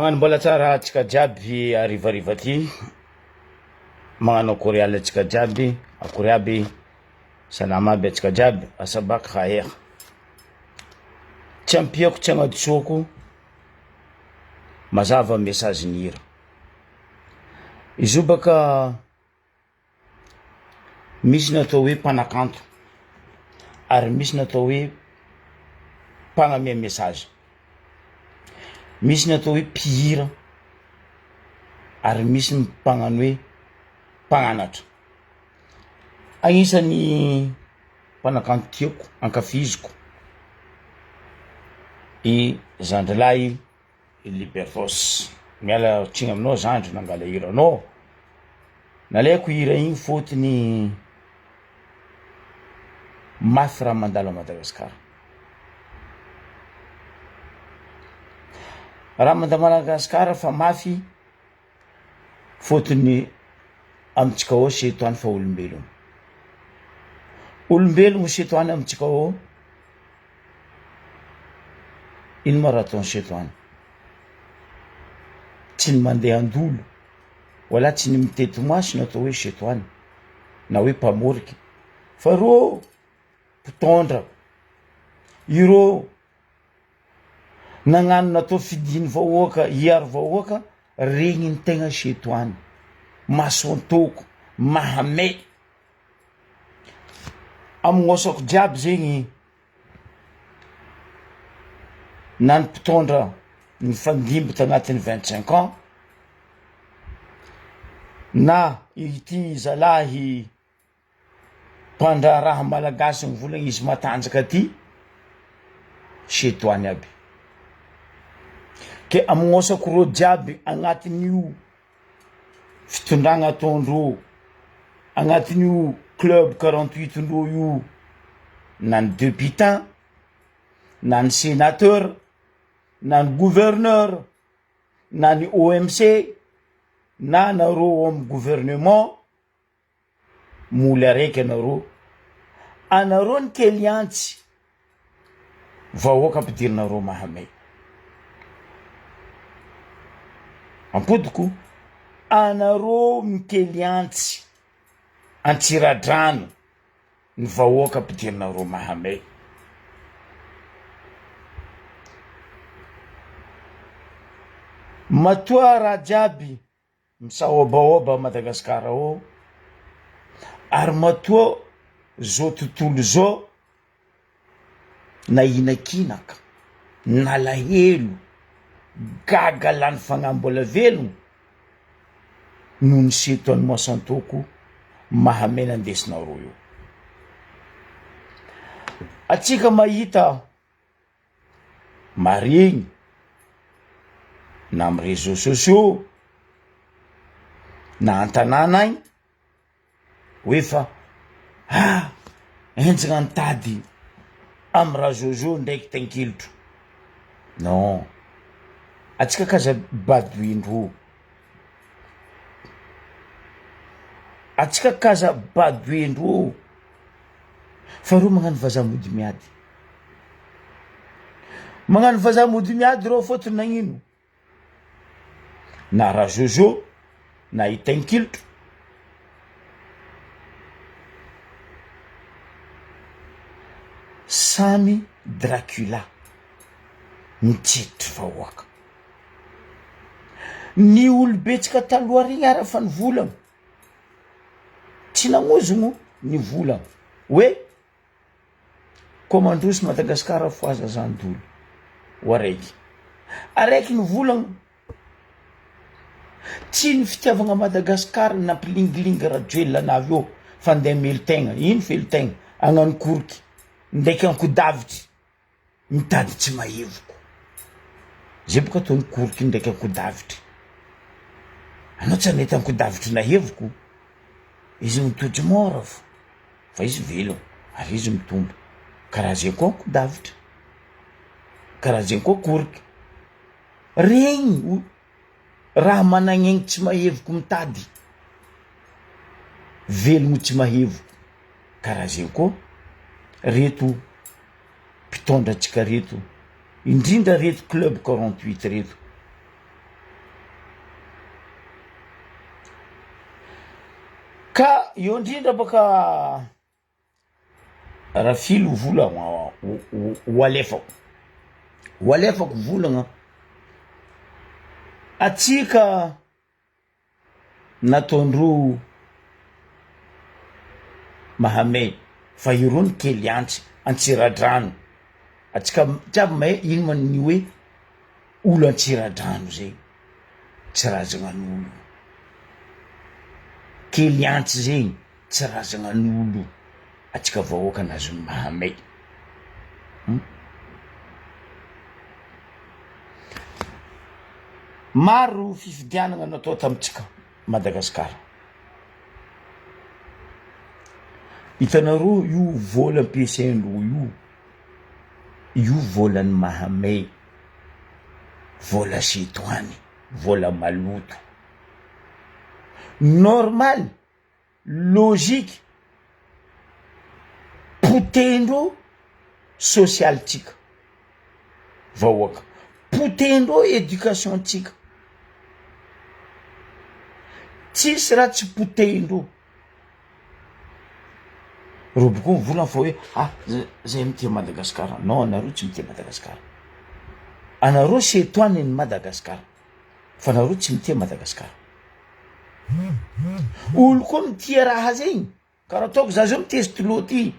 Magnano mbola tsara antsika jiaby harivariva ty, magnano akory aly antsika jiaby, akory aby, salama aby antsika jiaby, asabak khair. Tsy ampiako tsy agnadisoako, mazava message ny hira. Izy io baka Misy ny atao hoe mpanakanto ary misy ny atao hoe mpaname message, misy ny atao hoe mpihira ary misy ny mpagnano hoe mpagnanatra. Agnisan'ny mpanakanto tiako ankafiziko i zandrilahy i Libertos, miala tsiny aminao zandry nangala hiranao, nalaiko hira igny fôtony mafy raha mandalo à Madagasikara, raha mandalo à Madagasikara fa mafy fôtony amintsika ao setoany fa olombelogno, olombelogno setoany amintsika ao. Ino ma raha ataon'i Seto any? Tsy ny mandeha an-dolo, wala tsy ny mitety maso no atao hoe Seto any, na hoe mpamorika, fa rô mpitondra, irô nagnano natao fidin'ny vahoaka hiaro vahoaka, regny ny tegna Seto any, maso antoko, mahamay. Amonosako jiaby zegny na ny mpitondra nifandimby tagnatin'ny vingt cinq ans na ity zalahy mpandraharaha malagasy mivolagna izy matanjaka ty setoany aby, ke amonosako rô jiaby agnatin'io fitondragna ataondrô agnatin'io club 48 ndrô io na ny deputin na ny senateur na ny gouverneur na ny OMC na nareo ao amy gouvernement Moly araiky anareo, anareo ny kely antsy vahoaka ampidirinareo mahamay. Ampodiko, anareo mikely antsy Antsiradrano ny vahoaka ampidirinareo mahamay. Matoa raha jiaby Misahobahoba Madagascar ô! Ary matoa zao tontolo zao nahinakinaka, nalahelo, gaga lany fagnahy mbola velogno noho ny seto an'i Moasantoko mahamena andesinareo io. Atsika mahita Maregny na amy reseaux sociaux na an-tanàna agny hoe fa ah henjagna ny tady amy razozo ndraiky tainkilotro, non atsika k'aza badoindrô, atsika k'aza badoindrô fa reo magnano vazaha mody miady. Magnano vazaha mody miady reo fôtony nagnino? Na Rajojo na i Tainkilotro. Samy Dracula mitsiditry vahoaka. Ny olobetsika taloha regny ara fa nivolagna, tsy nagnozogno nivolagna hoe. Koa mandroso Madagascar fohaza zany dolo ho araiky araiky ny volagna tsy ny fitiavagna Madagascar nampilingilingy Rajoelina anavy eo fa ndeha hamelon-tegna ino velon-tegna hagnano koroky ndraiky ankodavitry Mitady tsy mahevoko. Zay boka ataony koroky ndraiky ankodavitry. Anao tsy nahita ankodavitry nahevoko. Izy mitojo mort fo. Fa izy velogno ary izy mitombo. Karaha zay koa ankodavitry. Karaha zay koa koroky. Regny raha managn'aigny tsy mahevoko mitady. Velogno tsy mahevoko. Karaha zay koa reto. mpitondra antsika reto, indrindra reto club 48 reto. eo indrindra baka Rafilo vola ho alefako, ho alefako volagna atsika nataondreo mahamay fa ireo ny kely antsy Antsiradrano, atsika jiaby mahay ino ma ny hoe olo Antsiradrano zay, tsy razanan'olo, kely antsy zegny tsy razanan'olo, atsika vahoaka nazon'ny mahamay. Maro fifidianana natao tamintsika Madagasikara, hitanareo io vola ampiasaindreo io, io volan'ny mahamay, vola setoany, vola maloto, normal. Logique, potehindreo sosialintsika vahoaka, potehindreo education ntsika, tsisy raha tsy potehindreo, reo boko mivolagna fa hoe ah zay mitia Madagasikara, non anareo tsy mitia Madagasikara, anareo citoyen ny Madagasikara fa nareo tsy mitia Madagasikara. Olo koa mitia raha zegny, karaha ataoko za zao mitia stylo ty,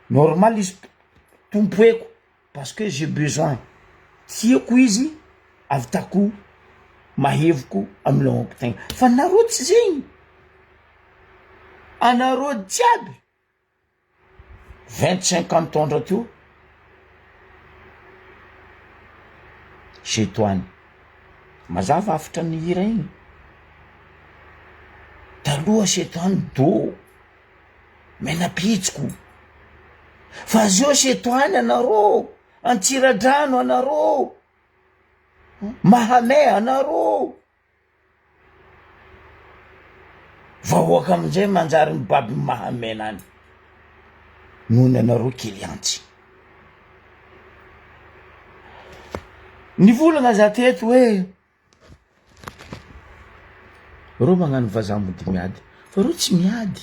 normal izy tompoeko parce que j'ai besoin, tiako izy avitako mahevoko amy laoniko tegna, fa nareo tsy zegny, anareo jiaby. 25 ans mitondra teo chez toi mazava hafatra ny hira igny taloha chez toi ny do menapitsiko fa zao chez toi ny anareo antsiradrano anareo mahamay anareo Vahoaka amin'izay manjary mibaby ny mahamena any noho ny anareo kely antsy. Nivolagna za teto hoe reo magnano vazaha mody miady fa reo tsy miady.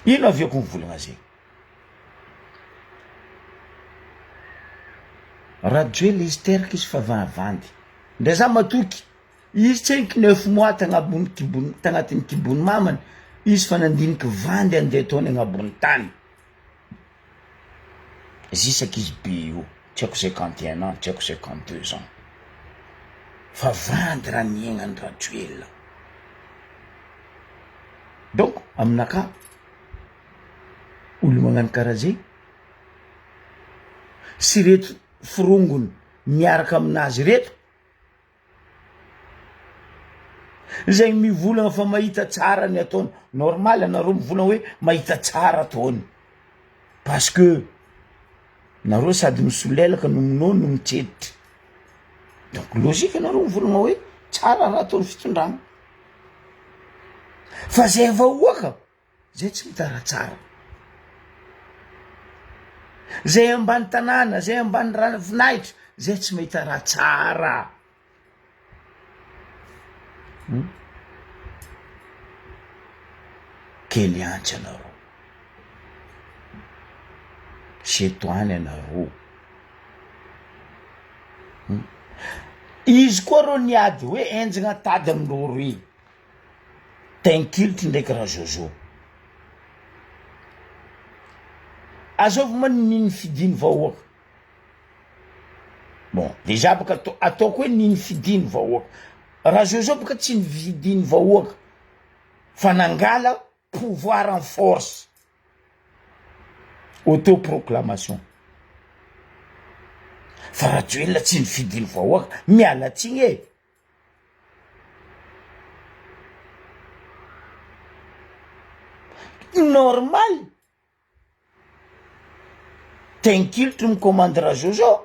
Ino aviako mivolagna zegny? Rajoelina izy teraka izy fa vavandy. Ndra za matoky izy tsenky neuf mois tagnabony kibony tagnatin'ny kibony mamany izy fa nandiniky vandy andeha ataony agnabony tany zisaky izy be io tsy haiko 51 ans tsy haiko 52 ans fa vandy raha niaignany Rajoelina donc aminakahy olo magnano karaha zegny sy reto forongony miaraka aminazy reto zay mivolagna fa mahita tsara ny ataony, normal anareo mivolagna hoe mahita tsara ataony parce que nareo sady misolelaka no minono no mitseditra donc logique anareo mivolagna hoe tsara raha ataon'ny fitondrana fa zay vahoaka Zay tsy mitaratsara. Zay ambany tanàna, zay ambany ravinahitra, zay tsy mahita raha tsara. Hum. Kely antsy anareo. Setoany anareo. Hum. Izy koa rô niady hoe enjagna tady amindrô roe. Tainkilitry ndraiky Razozo. Azovy moa ny nifidiny vahoaka? Bon, dejà bôka atao ataoko hoe ny nifidiny vahoaka. Razozo bôka tsy nifidiny vahoaka fa nangala pouvoir en force, auto-proclamation. Fa Rajoelina tsy nifidiny vahoaka, miala tsiny e! Normal! Tainkilitry mi-commande Rajojo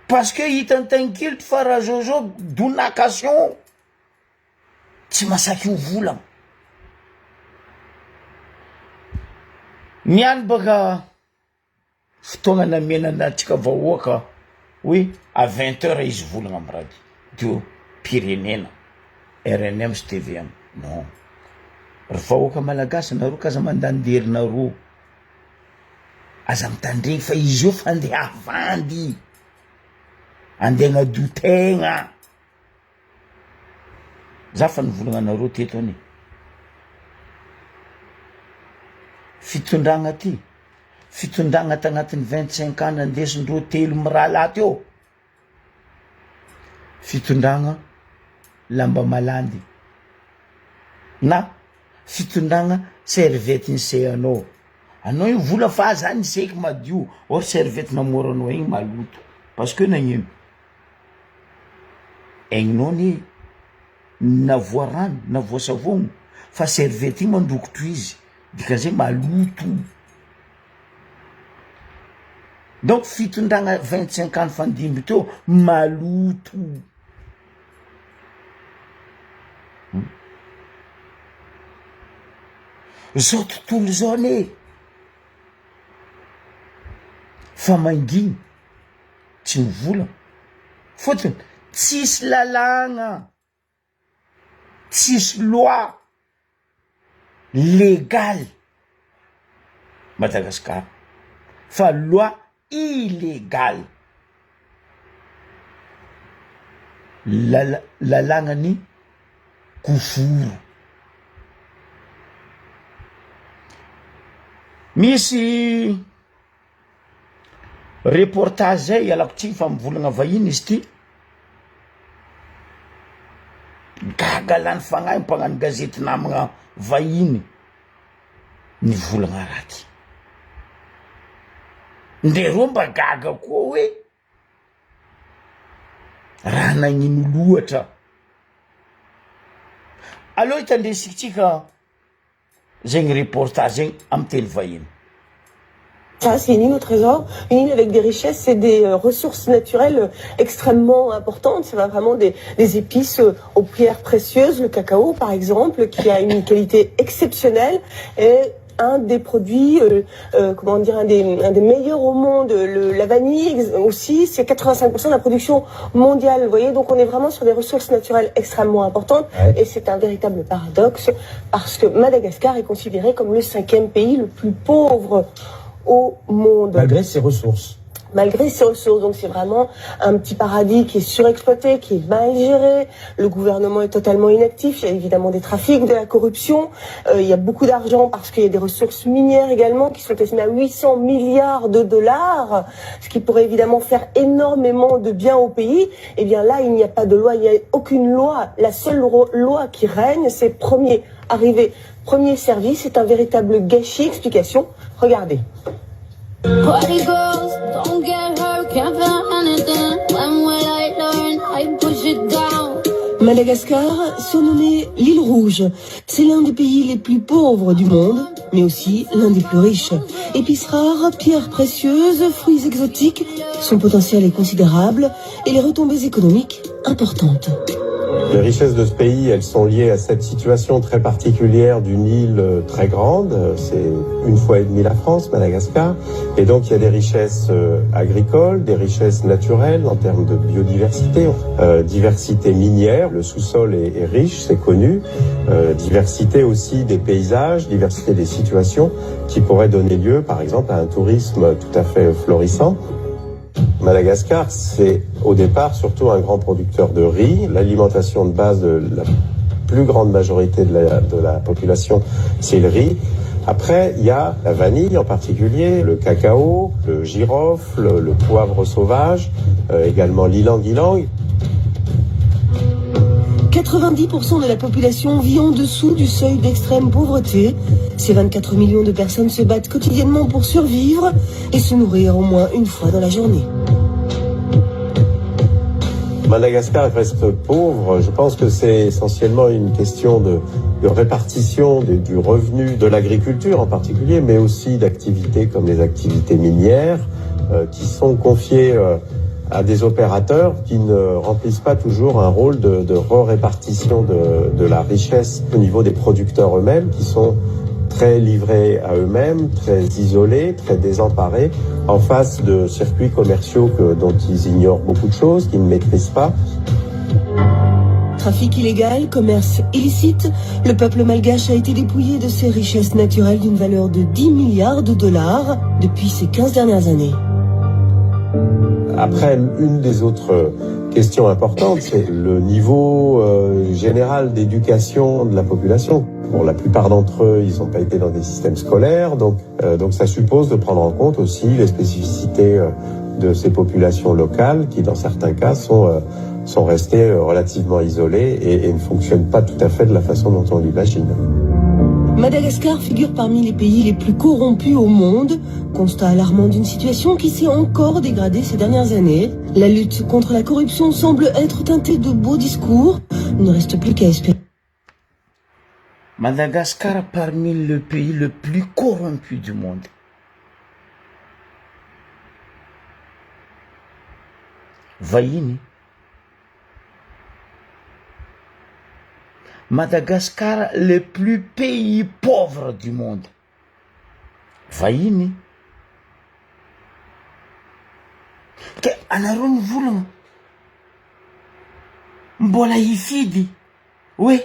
parce que hitan'i Tainkilitry fa Rajojo donakation tsy masaky ho volagna. Ny any baka Fotoagna namenana antsika vahoaka hoe à 20 heures izy volagna am radio pirenena rnm sy tvm non. Ry vahoaka malagasy nareo k'aza mandany herinareo, aza mitandregny fa izy io fa andeha havandy, andeha hagnadio tegna. Za fa nivolagna anareo teto anie, fitondragna ty, fitondragna tagnatin'ny 25 ans nandesindreo telo mirahalahy teo, fitondragna lamba malandy na fitondragna serviette nisehanao, anao io vola fa za niseky madio or serviette namoranao igny maloto parce que nagnino? Haigninao anie na voa rano na voa savogno fa serviette igny mandrokotro izy dikan'izay maloto. Donc fitondragna 25 ans nifandimby teo maloto. Zao tontolo zao anie fa manginy tsy mivolagna fôtony tsisy lalàgna, tsisy loi legaly Madagascar fa loi illegaly, lala- lalàgnan'ny koforo. Misy Reportage zay ialako tsiny fa mivolagna vahiny izy ty, gaga lany fagnahy mpagnano gazety namagna vahiny nivolagna raha ty, ndre reo mba gaga koa hoe raha nagnino loatra, aleo hitandresitsika. Zegny reportage zegny amy teny vahiny. Ça, c'est une île au trésor, une île avec des richesses et des euh, ressources naturelles extrêmement importantes. Ça va vraiment des, des épices euh, aux pierres précieuses, le cacao par exemple, qui a une qualité exceptionnelle et un des produits, euh, euh, comment dire, un des, un des meilleurs au monde. Le, la vanille aussi, c'est 85% de la production mondiale. Vous voyez, donc on est vraiment sur des ressources naturelles extrêmement importantes. Ouais. Et c'est un véritable paradoxe parce que Madagascar est considéré comme le cinquième pays le plus pauvre au monde. Malgré ses ressources malgré ses ressources. Donc c'est vraiment un petit paradis qui est surexploité, qui est mal géré. Le gouvernement est totalement inactif. Il y a évidemment des trafics, de la corruption. Euh, il y a beaucoup d'argent parce qu'il y a des ressources minières également qui sont estimées à 800 milliards de dollars, ce qui pourrait évidemment faire énormément de bien au pays. Eh bien là, il n'y a pas de loi, il n'y a aucune loi. La seule loi qui règne, c'est premier arrivé, premier servi. C'est un véritable gâchis. Explication, regardez. Party girls, don't get hurt, can't feel anything. When will I learn? I push it down. Madagascar, surnommé l'île rouge, c'est l'un des pays les plus pauvres du monde, mais aussi l'un des plus riches. Épices rares, pierres précieuses, fruits exotiques, son potentiel est considérable et les retombées économiques importantes. Les richesses de ce pays, elles sont liées à cette situation très particulière d'une île euh, très grande. C'est une fois et demie la France, Madagascar. Et donc, il y a des richesses euh, agricoles, des richesses naturelles en termes de biodiversité, euh, diversité minière. Le sous-sol est, est riche, c'est connu. Euh, diversité aussi des paysages, diversité des situations qui pourraient donner lieu, par exemple, à un tourisme tout à fait florissant. Madagascar, c'est au départ surtout un grand producteur de riz. L'alimentation de base de la plus grande majorité de la, de la population, c'est le riz. Après, il y a la vanille en particulier, le cacao, le girofle, le, le poivre sauvage, euh, également l'ilang-ilang. 90% de la population vit en dessous du seuil d'extrême pauvreté. Ces 24 millions de personnes se battent quotidiennement pour survivre et se nourrir au moins une fois dans la journée. Madagascar reste pauvre. Je pense que c'est essentiellement une question de, de répartition de, du revenu de l'agriculture en particulier, mais aussi d'activités comme les activités minières euh, qui sont confiées euh, à des opérateurs qui ne remplissent pas toujours un rôle de, de répartition de, de la richesse au niveau des producteurs eux-mêmes qui sont très livrés à eux-mêmes, très isolés, très désemparés, en face de circuits commerciaux que, dont ils ignorent beaucoup de choses, qu'ils ne maîtrisent pas. Trafic illégal, commerce illicite, le peuple malgache a été dépouillé de ses richesses naturelles d'une valeur de 10 milliards de dollars depuis ces 15 dernières années. Après, une des autres questions importantes, c'est le niveau euh, général d'éducation de la population. Pour la plupart d'entre eux, ils n'ont pas été dans des systèmes scolaires, donc, euh, donc ça suppose de prendre en compte aussi les spécificités euh, de ces populations locales qui, dans certains cas, sont, euh, sont restées euh, relativement isolées et, et ne fonctionnent pas tout à fait de la façon dont on l'imagine. Madagascar figure parmi les pays les plus corrompus au monde. Constat alarmant d'une situation qui s'est encore dégradée ces dernières années. La lutte contre la corruption semble être teintée de beaux discours. Il ne reste plus qu'à espérer. Madagascar parmi le pays le plus corrompu du monde. Vahiny. Madagascar le plus pays pauvre du monde. Vahiny. Ke anareo mivolagna mbola hifidy hoe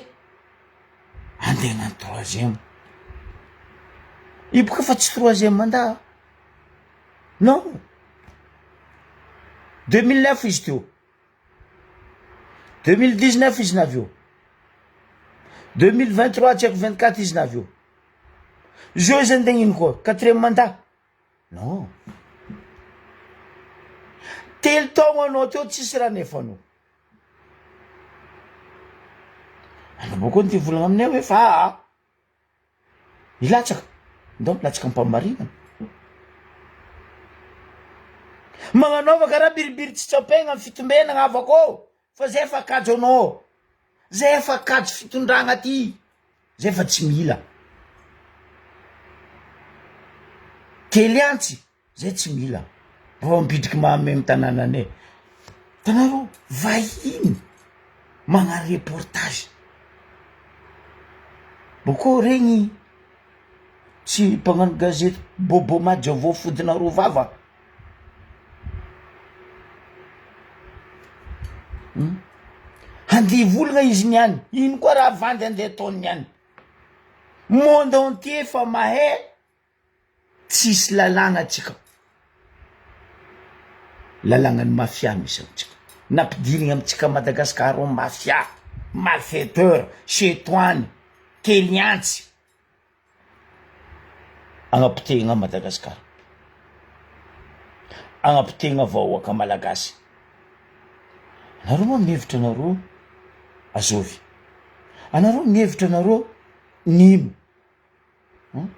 andeha hagnano troisième. Io boka fa tsy troisième mandat. Non. 2009 izy teo. 2019 izy navy eo. 2023 tsy haiko 24 izy navy eo. Zao izy andeha ino koa? Quatrième mandat? Non. Telo taogno anao teo tsisy raha nefanao. Anao bôko ny te hivolagna aminay hoe fa aa hilatsaka, ndao milatsaka am-pahamarinana. Magnanaova karaha biribiry tsy tsapaigna ny fitombenagna havako ô, fa zay efa kajo anao, zay efa kajo fitondragna ty, zay fa tsy mila. Kely antsy. Zay tsy mila vao mibidriky mahamemo tanànanay. Hitanareo vahiny magnano reportage bôkô regny tsy mpagnano gazety bôbô maja voafodinareo vava hum handeha hivolagna izy niany ino koa raha vandy andeha ataony niany monde entier efa mahay Tsisy lalàgna atsika, lalàgnan'ny mafia misy amintsika, nampidirigny amintsika Madagascar ao mafia, malfaiteur, chetoany, kely antsy, agnapotehigna Madagascar, agnapotehigna vahoaka malagasy, anareo moa mihevitra anareo azovy, anareo mihevitra anareo nino. Hum.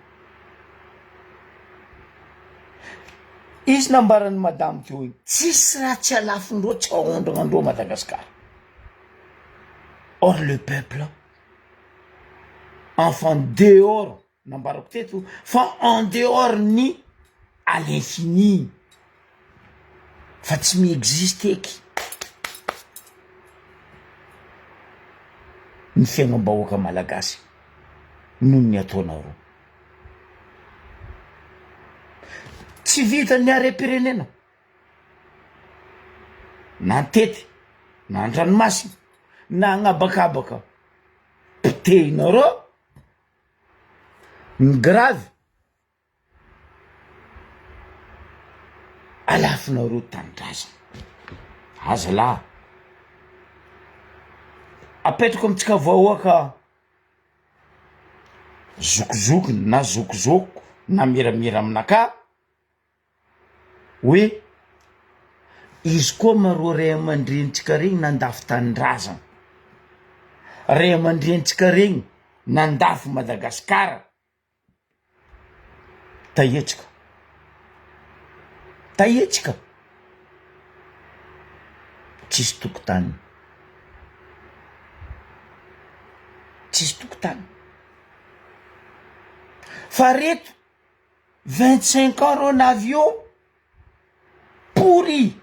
Izy nambaran'i madame teo igny, tsisy raha tsy alafondreo tsy aondragnandreo Madagascar. Or le peuple enfant dehors nambarako teto fa en dehors ny à l'infini fa tsy mi-existe eky ny fiaignam-bahoaka malagasy. noho ny ataonareo. Tsy vitan'ny harem-pirenena na an-tety na an-dranomasina na agnabakabaka potehinareo ny gravy. Alafonareo tanindrazana. Aza lah. Apetrako amintsika vahoaka zokizokiny na zokizokiko na miramira aminakahy hoe izy koa ma rô ray aman-drenintsika regny nandafo tanindrazana, ray aman-drenintsika regny nandafo Madagasikara. Tahetsika, tahetsika, tsisy tokotany, tsisy tokotany, fa reto vingt cinq ans reo navy eo Pourri!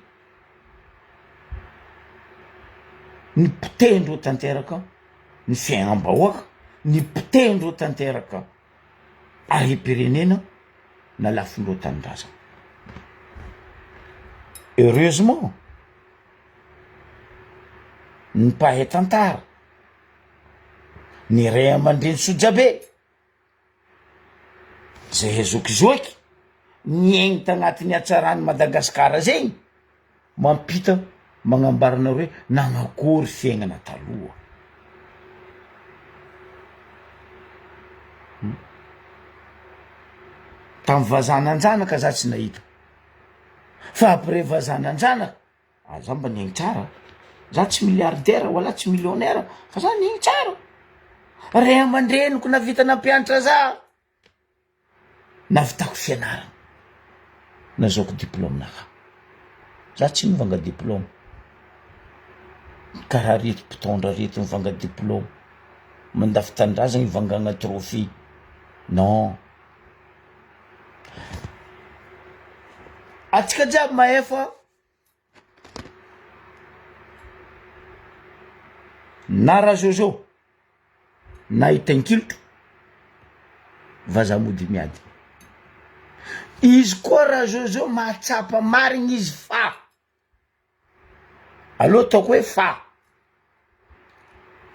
Ny potehindreo tanteraka ny fiaignam-bahoaka, ny potehindreo tanteraka harem-pirenena na lafindreo tanindrazana. Heureusement ny mpahay tantara. Ny ray aman-dreny sojabe zay zokizoky niaigny tagnatin'ny hatsaran'i Madagasikara zegny mampita magnambara anareo hoe nagnakory fiaignana taloha. Tamy vazaha nanjanaka za tsy nahita fa après vazaha nanjanaka Ah za mba niaigny tsara, za tsy milliardaire wala tsy millionnaire fa za niaigny tsara, ray aman-dreniko navita nampianatra za, navitako fianarana, nazaoko diplôme-naka, za tsy mivanga diplôme, karaha reto mpitondra reto mivanga diplôme, mandafo tanindrazana ivangagna trophée, non. Atsika jiaby mahefa na Rajojo na i Tenkilotro vazaha mody miady. Izy koa Rajojo mahatsapa marigny izy fa Aleo ataoko hoe fa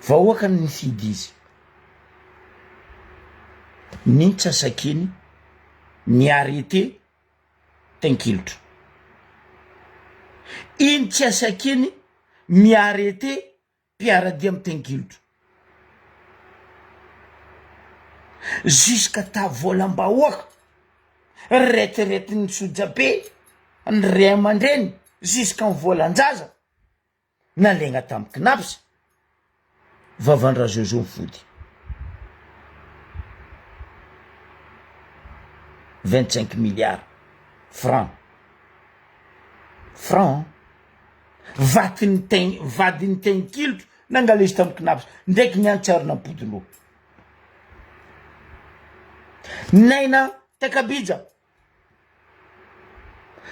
vahoaka no nifidy izy, ny ntsasakiny, ny arrete tenkilotro, iny tsy asakiny mi-arrete mpiara-dia am tenkilotro, jusqu'à ta volam-bahoaka retiretin'ny sojabe ny ray aman-dreny jusqu'à ny volan-jaza nalaigna tam cnaps vavan-dRajojo mifody 25 milliards franc franc Vatin'ny tegn vadin'ny tenkilotro nangala izy tamin'ny cnaps ndraiky niany tsy ary nampody loha. Naina Takabija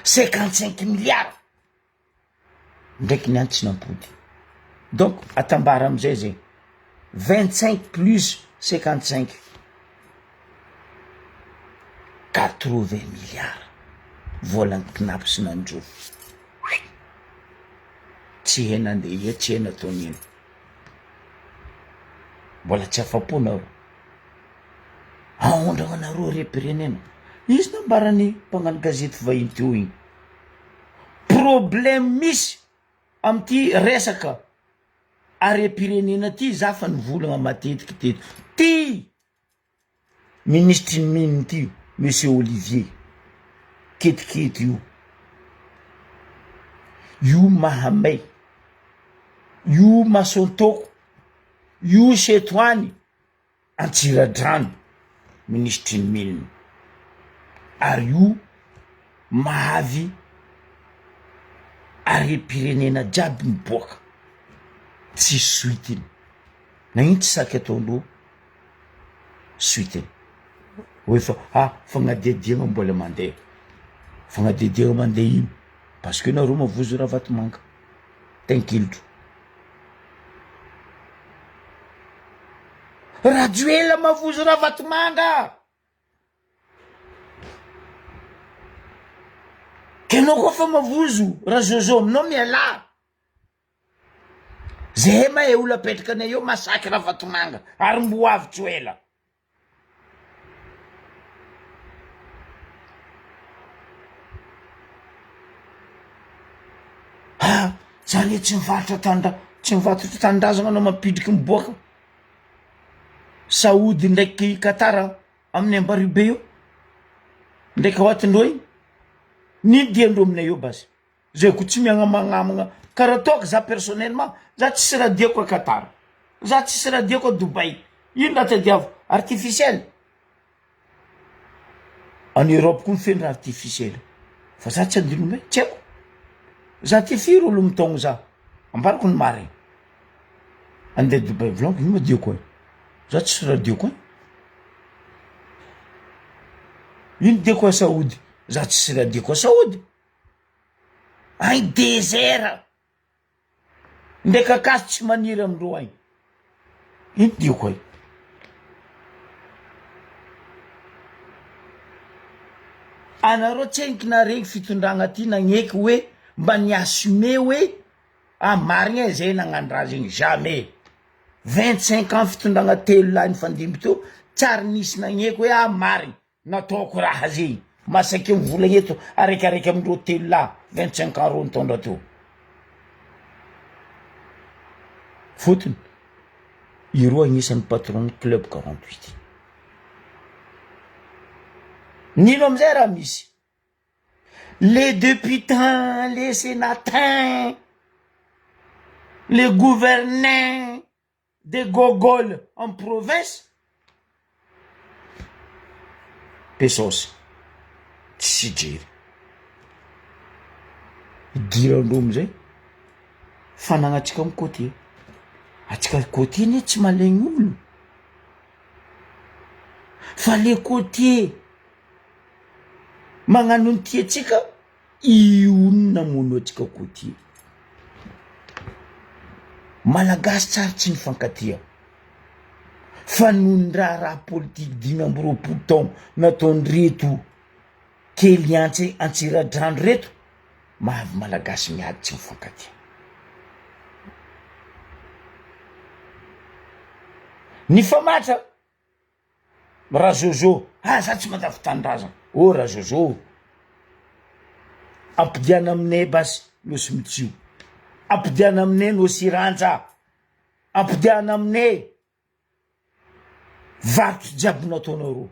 55 milliards ndraiky niany tsy nampody donc atambara amizay zegny 25 plus 55 80 milliards volan'ny cnaps nandroso. Tsy hay nandeha ia tsy hay nataony ino. Mbola tsy afa-po nareo. Aondragna nareo harem-pirenena. Izy nambaran'ny mpagnano gazety vahiny teo igny. Problème misy am'ty resaka harem-pirenena ty za fa nivolagna matetiky teto. Ty! Minisitry ny mine ty monsieur Olivier, ketikety io, io mahamay, io mason-taoko, io setoany Antsiradrano minisitry ny mine ary io mahavy harem-pirenena jiaby miboaka, tsisy suite iny, nagnino tsy saky ataondreo. Suite hoe fa ah fagnadihadiagna mbola mandeha, fagnadihadiagna mandeha ino? Parce que nareo mavozo Ravatomanga, tenkilotro. Rajoelina mavozo Ravatomanga! Ke anao koa fa mavozo Rajojo aminao mialà. Zehe ma e olo apetraka anay eo masaky Ravatomanga ary mbo avy tsy ho ela. Ah za anie tsy mivarotra tanindra- tsy mivarotra tanindrazana anao mampidriky miboaka Saody ndraiky Qatar amin'ny Ambaribe io ndraiky ao atindreo igny, nino diandreo aminay eo basy. Zay ko tsy miagnamagnamagna karaha ataoko za personnellement za tsisy raha diako a Qatar za tsisy raha diako a Dubaï ino raha tadiavo artificiel en Europe koa feno raha artificiel fa za tsy andino me tsy haiko za ty firy olo mitaogno za ambarako ny marigny andeha Dubaï volaniko ino ma diako agny za tsisy raha diako agny ino diako a Saody za tsisy raha diako a Saody Any désert ndray kakazo tsy maniry amindreo agny, ino diako ay? Anareo tsy henoko naregny fitondragna ty nagneky hoe mba ni-assumer hoe ah marigny e zay nagnano raha zegny, jamais! 25 ans fitondragna telo lahy nifandimby teo tsary nisy nagneko hoe ah marigny nataoko raha zegny masake mivolagna eto araikaraiky amindreo telo lahy 25 ans reo nitondra teo fotony ireo agnisan'ny patron ny club 48 nino amizay raha misy Les deputins, les senatins, les gouvernins de gogol en province, be saosy, tsisy hijery. Idirandreo amizay, fanagnantsika amy côtier, atsika côtier anie tsy malaigny olona, fa le côtier Magnano ny tiantsika io no namono antsika koa ty. Malagasy tsary tsy nifankatia fa noho ny raharaha politique 25 taogno nataon'ireto kely antsy Antsiradrano reto mahavy Malagasy miady tsy mifankatia. Nifamatra Razozo, ah za tsy mandavo tanindrazana, oh Razozo, ampodiana aminay basy nosy mitsio, ampodiana aminay nosy iranja, ampodiana aminay varotry jiaby nataonareo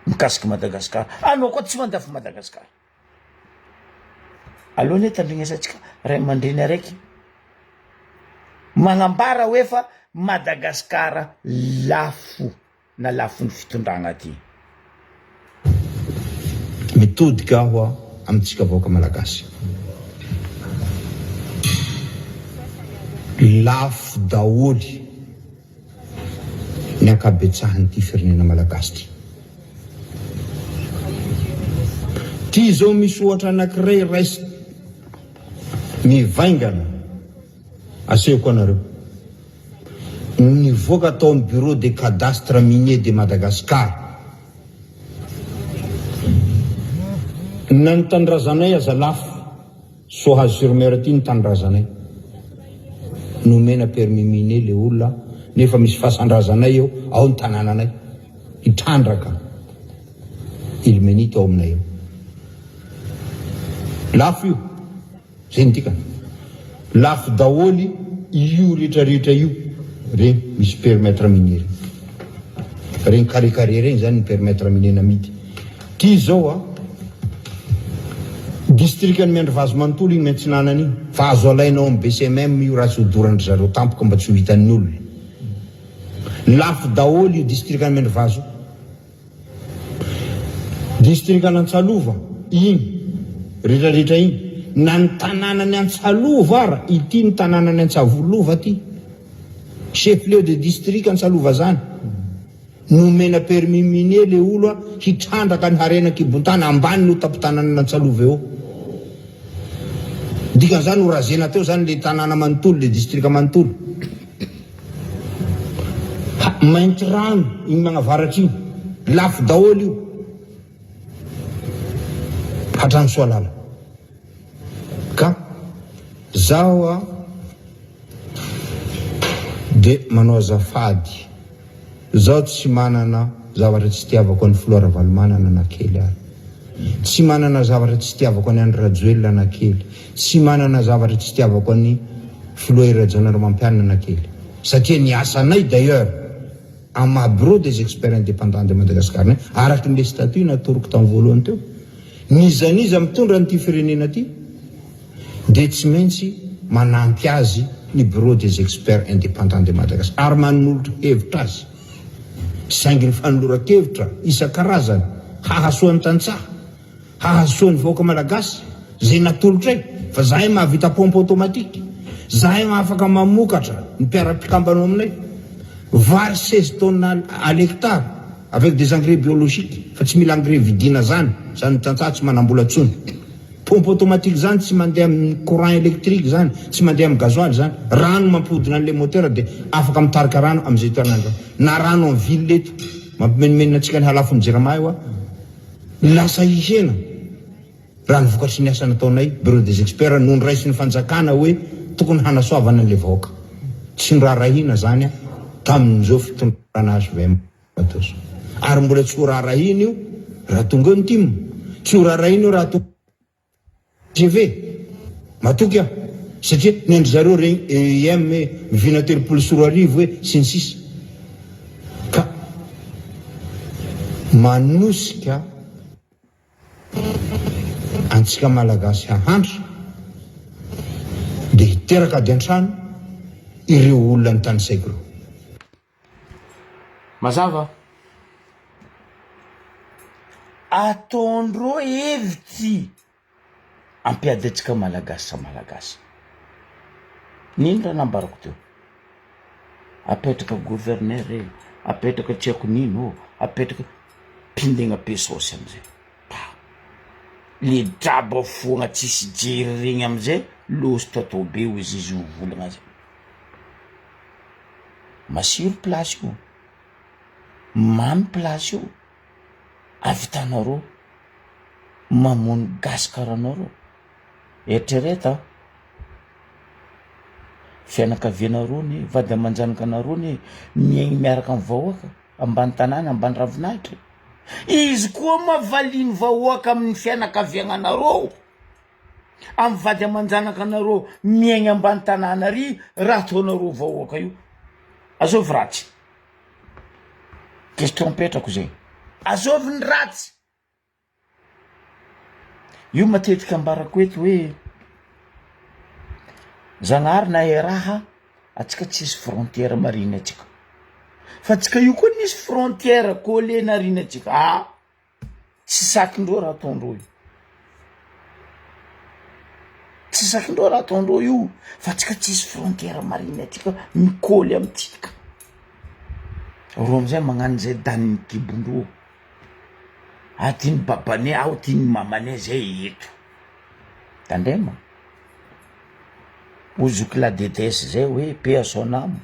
mikasiky Madagasikara, anao koa tsy mandavo Madagasikara. Aleo anie tandrignesantsika ray aman-dreny araiky magnambara hoe fa Madagascar lafo na lafon'ny fitondragna ty. Mitodika aho amintsika vahoaka Malagasy. Lafo daholo ny ankabetsahan'ity firenena Malagasy ity. Ty izao misy ohatra anankiray raisiko mivaingana asehoko anareo. Nivoaka tao amin'ny bureau de cadastre minier de Madagascar. Na ny tanindrazanay aza lafo. Soahazo sur mer aty ny tanindrazanay. Nomena permis minier le olona nefa misy fasandrazanay eo, ao ny tanananay. Hitrandraka ilmenite ao aminay ao. Lafo io. Zay ny dikany. Lafo daholo io rehetra rehetra io. Regny misy périmètre minier regny. Regny carré carré regny zany ny périmètre minier namidy. Ty zao a, distrikan'i Miandrivazo manontolo iny miantsinanana iny, fa azo alaina ao amin'ny BCMM io raha tsy hodoran-dry zareo tampoka mba tsy ho hitan'ny olona. Lafo daholo io distrikan'i Miandrivazo io. Distrikan'Antsalova iny retraretra iny, na ny tanànan'i Antsalova ara, ity ny tanànan'i Antsavolova ty, chef lieu de district Antsalova zany. Nomena permis minier le olo a hitrandraka ny harena an-kibon-tany ambany no tampon-tanànan' Antsalova eo. Dikan'izany ho razena teo zany le tanàna manontolo, le distrika manontolo. Ha, Maintirano iny magnavaratra iny, lafo daholo io. Hatrany Soalala. Ka zaho a De manao azafady, zaho tsy manana zavatra tsy itiavako an'i Filoha Ravalomanana na kely ary. Tsy manana zavatra tsy itiavako an'i Andry Rajoelina na kely. Tsy manana zavatra tsy itiavako an'i Filoha Hery Rajaonarimampianina na kely. Satria ny asanay d'ailleurs amin'ny maha Bureau des experts indépendants de Madagascar anay, araky ny le statut natoroko tamin'ny voalohany teo, n'iza n'iza mitondra an'ity firenena ity, dia tsy maintsy manampy azy ny Bureau des experts indépendants de Madagascar ary manolotra hevitra azy. Saingy ny fanoloran-kevitra isan-karazany hahasoa ny tantsaha, hahasoa ny vahoaka malagasy izay natolotray fa zahay mahavita pompe automatique, zahay afaka mamokatra ny mpiara-mpikambana ao aminay vary 16 tonnes à l'hectare avec des engrais biologiques fa tsy mila engrais vidina zany, zany ny tantsaha tsy manam-bola tsony. Pompe automatique zany tsy mandeha amin'ny courant électrique zany, tsy mandeha amin'ny gasoil zany, rano mampihodina an'ilay moteur dia afaka mitarika rano amin'izay toerana izay. Na rano amin'ny ville eto, mampimenomenona antsika ny halafon'ny jirama io a, lasa hihena raha ny vokatry ny asa nataonay bureau des experts no noraisin'ny fanjakana hoe tokony hanasoavana an'ilay vahoaka. Tsy noraharahiana zany tamin'izao fitondrana hvm teo zao. Ary mbola tsy horaharahiana io raha tonga eo ny tim. Tsy horaharahiana io raha tonga tgv. Matoky aho. Satria ny an-dry zareo regny EIM e, vina 2030 e, sy ny sisa. Ka manosika. Antsika Malagasy hahantra dia hiteraka ady an-trano ireo olona notanisaiko ireo. Mazava? Ataondreo hevitsy ampiady antsika Malagasy samy Malagasy. N'ino raha nambarako teo? Apetraka gouverneur e, apetraka tsy haiko n'ino ô, apetraka, pindegna be saosy amizay, pa! Le draba foagna tsisy jery regny amizay lôsitra atao be hozy izy mivolagna zay. Masiro plasy io, mamy plasy io, avitanareo mamono gasy karaha anareo, eritrereto an! Fianakavianareo anie, vady aman-janakanareo anie miaigny miaraka amin'ny vahoaka ambany tanàna, ambany ravinahitra e! Izy koa ma valian'ny vahoaka amin'ny fianakaviagnanareo, amin'ny vady aman-janakanareo miaigny ambany tanàna ary raha ataonareo vahoaka io, azovy ratsy? Question apetrako zegny, azovy ny ratsy? Io matetika ambarako eto hoe Zagnahary nahay raha atsika tsisy frontière marigny atsika fa atsika io koa nisy frontière collé nariny atsika ah tsy sakindreo raha ataondreo io tsy sakindreo raha ataondreo io fa atsika tsisy frontière marigny atsika mikôly amitsika reo amizay magnano zay danin'ny kibondreo. Aty ny babanay aho ty ny mamanay zay eto, tandrema, hoy zoky la DTS zay hoe paix à son âme,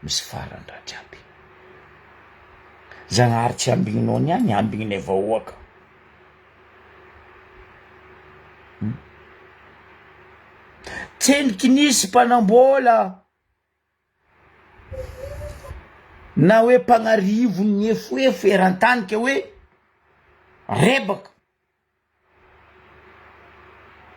misy farany raha jiaby, Zagnahary tsy ambigninao niany ambigninay vahoaka, tsendriky nisy mpanambola. Na hoe mpagnarivo niefoefo eran-tany ke hoe rebaka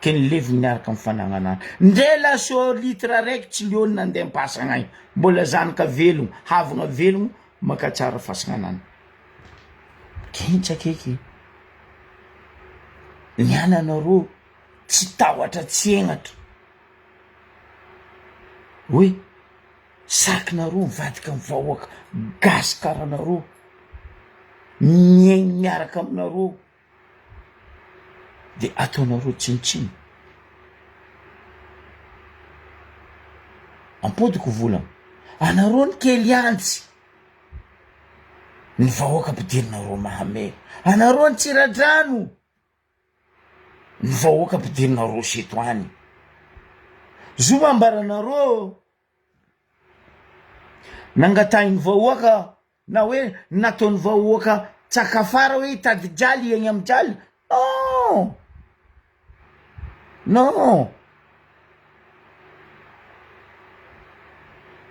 ke nilevigny niaraka amy fanagnanany. Ndre lasô litre araiky tsy leony nandeha am-pasagna agny, mbola zanaka velogno, havagna velogno mankatsara fasagnanany. Kentsa akeky ny ananareo tsy tahotra tsy hegnatra. Hoe sakinareo mivadika am vahoaka gasikaranareo miaigny miaraka aminareo de ataonareo tsinontsinona, ampodiko volagna anareo ny kely antsy ny vahoaka ampidirinareo mahamay anareo ny tsiradrano. Ny vahoaka ampidirina roche eto any. Zoma ambaranareo nangatahin'ny vahoaka na hoe nataon'ny vahoaka tsakafara hoe hitady jaly hiaigna amy jaly non non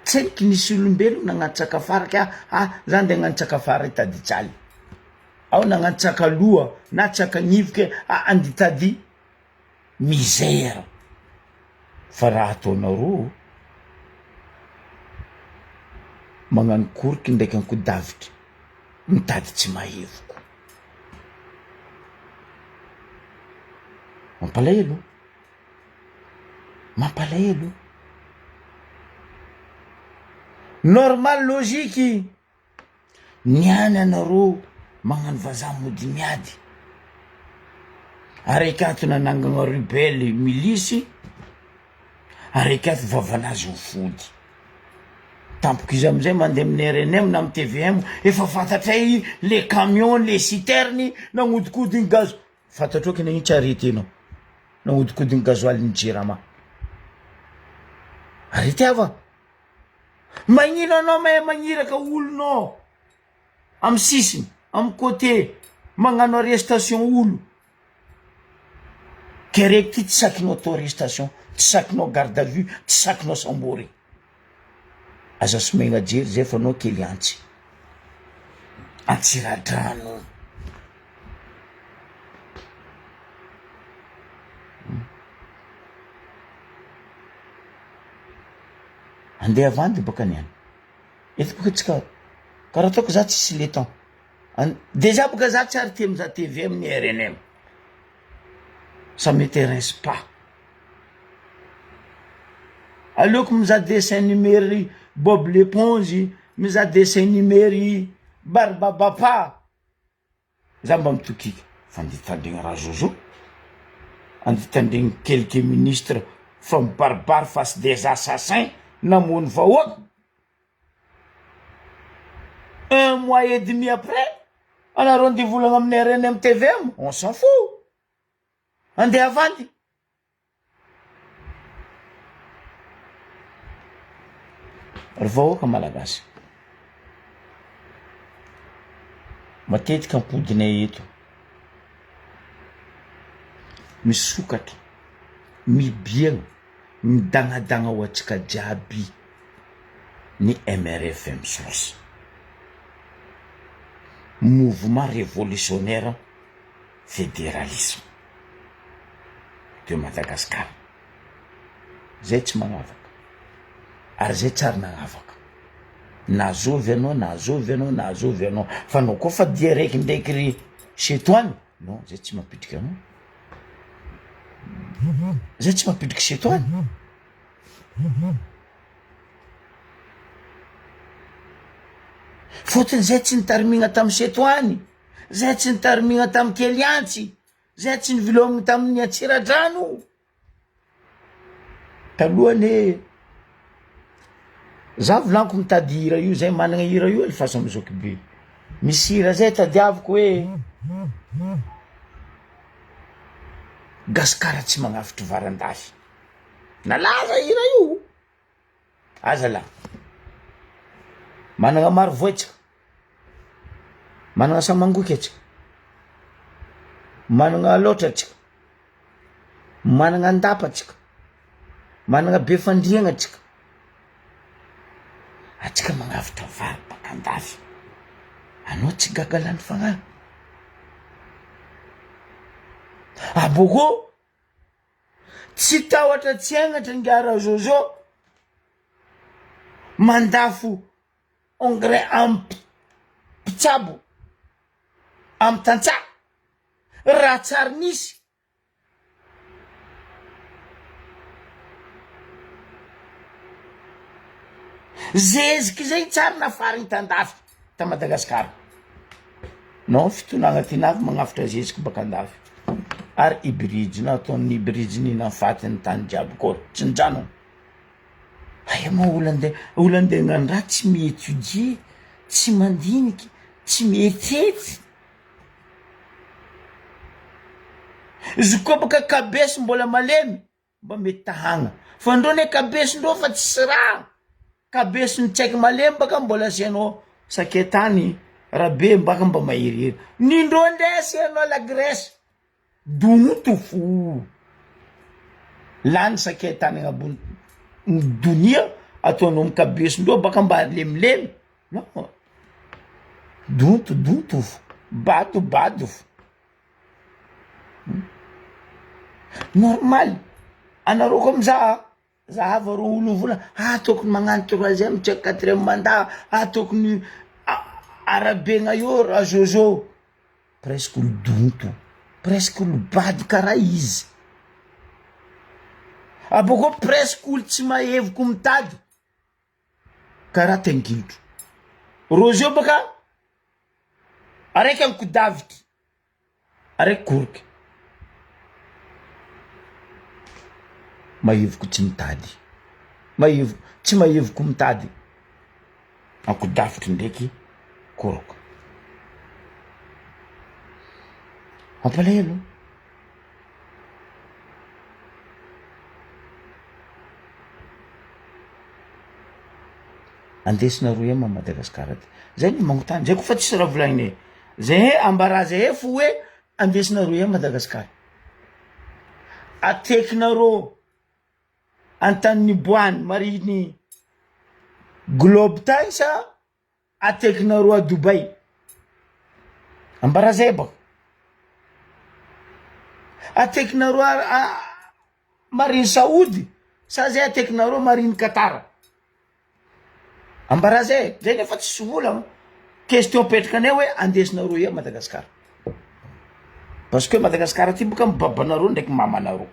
tsendriky nisy olombelogno nagnano tsakafara ka ah za nde hagnano tsakafara hitady jaly. Ao nagnano tsaka loha na tsaka gnivoke a anditady misère fa raha ataonareo magnano koroky ndraiky ankodavitry mitady tsy mahevoko mampalahelo mampalahelo normal logique Ny any anareo magnano vazaha mody miady, araiky ato nanangana rebelle milisy, araiky ato vavanazy ho fody, tampoka izy amizay mande amin'ny rnm na amy tvm efa fantatray le camion le citerne nagnodikodigny gaz, fantatrao ke nagnino tsy arretenao nagnodikodigny gasoil ny jirama, arrete ava. Magnino anao mahay magniraka olonao amy sisiny amy côté magnano arrestation olo ke raiky ty tsy sakinao atao arrestation tsy sakinao garde à vue tsy sakinao sambory. Aza somegna jery zay fa anao kely antsy. Antsiradrano. Andeha avandy baka niany. Eto boka tsika karaha ataoko za tsisy le temps. Dejà boka za tsy ary tia mizaha TV amin'ny rnm. Ça m'intéresse pas. Aleoko mizaha dessin animé ry Bob l'éponge, mizaha dessin animé ry Barbabapa. Za mba mitokiky fa andeha hitandregny raha zozo, andeha hitandregny quelques ministres fa mibaribary face des assassins namono vahoaka. Un mois et demi après, anareo andeha hivolagna amin'ny rnm tvm, on s'en fout. Andeha havandy. Ry vahoaka malagasy, matetika ampodinay eto, misokatra, mibiagna, midagnadagna ho antsika jiaby ny MRFM source, mouvement révolutionnaire federalisme de Madagascar zay tsy magnavaka ary zay tsy ary nagnavaka na zovy anao na zovy anao na zovy anao fa anao koa fa dia raiky ndraiky ry chez toi any non zay tsy mampidriky anao zay tsy mampidriky chez toi any fôtony zay tsy nitarimigna tamy chez toi any Zay tsy nitarimigna tamy Keliantsy, zay tsy nivilômigny tamin'ny Antsiradrano. Taloha anie, za volaniko mitady hira io, zay managna hira io alefaso amy zokibe. Misy hira zay tadiaviko hoe Gasikara tsy magnafitry varan-dafy. Nalaza hira io. Aza lah. Managna maro voatsika. Managna samangoky atsika. Managna alaotra atsika. Managna andapa atsika. Managna befandriagna atsika. Atsika magnavotra vary baka andafy. Anao tsy gaga lany fagnahy. Abôkô Tsy tahotra tsy henatra ingahy Razozo mandafo engrais am mpitsabo am tantsaha raha tsary nisy. Zeziky zay tsary nafariny tandafy ta Madagascar. Non fitonagna ty navy magnafitra zeziky baka andafy ary hybride nataony hybride nihina faty ny tany jiaby koa tsy nijanona. Aia moa olo ande olo ande hagnano raha tsy mi-etudier tsy mandiniky tsy mieritreritry. Izy koa baka kabesy mbola malemy Mba mety tahagna. Fa ndreo ne kabesindreo fa tsisy raha. Kabesiny tsaiky malemy baka mbola asianao sakay tany rabe baka mba maherihery. Nindreo ndray asianao la graisse. Donto fo. Lany sakay tany agnabony donia ataonao amy kabesindreo baka mba lemilemy. Non. Donto donto fo. Bado bado fo. Normal, anareo koa mizaha zahava reo olo mivola ah tokony magnano troisième tsy haiko quatrième mandat, ah tokony arabegna eo Rajojo, presque olo donto, presque olo bado karaha izy, abôkeo presque olo tsy mahevoko mitady karaha tengilotro, Roger bôka araiky ankodavitry. Araiky koroky. Mahevoko tsy mitady, mahevoko tsy mahevoko mitady, ankodavitry ndraiky koroka. Mampalahelo. Andesina roa ema Madagasikara ty. Zay ny magnontany, zay koa fa tsisy raha volagnina e. Zay ambara zay fo hoe andesina roa Madagasikara. Atekinareo antany niboahany mariny. Globe tagny sa atekinareo a Dubaï? Ambara zay baka. Atekinareo a marine Saody sa zay atekinareo marine Qatar? Ambara zay, zay nefa tsisy vola. Question apetraka anay hoe andesinareo ia Madagascar? Parce que Madagascar aty boka mibabanareo ndraiky mamanareo.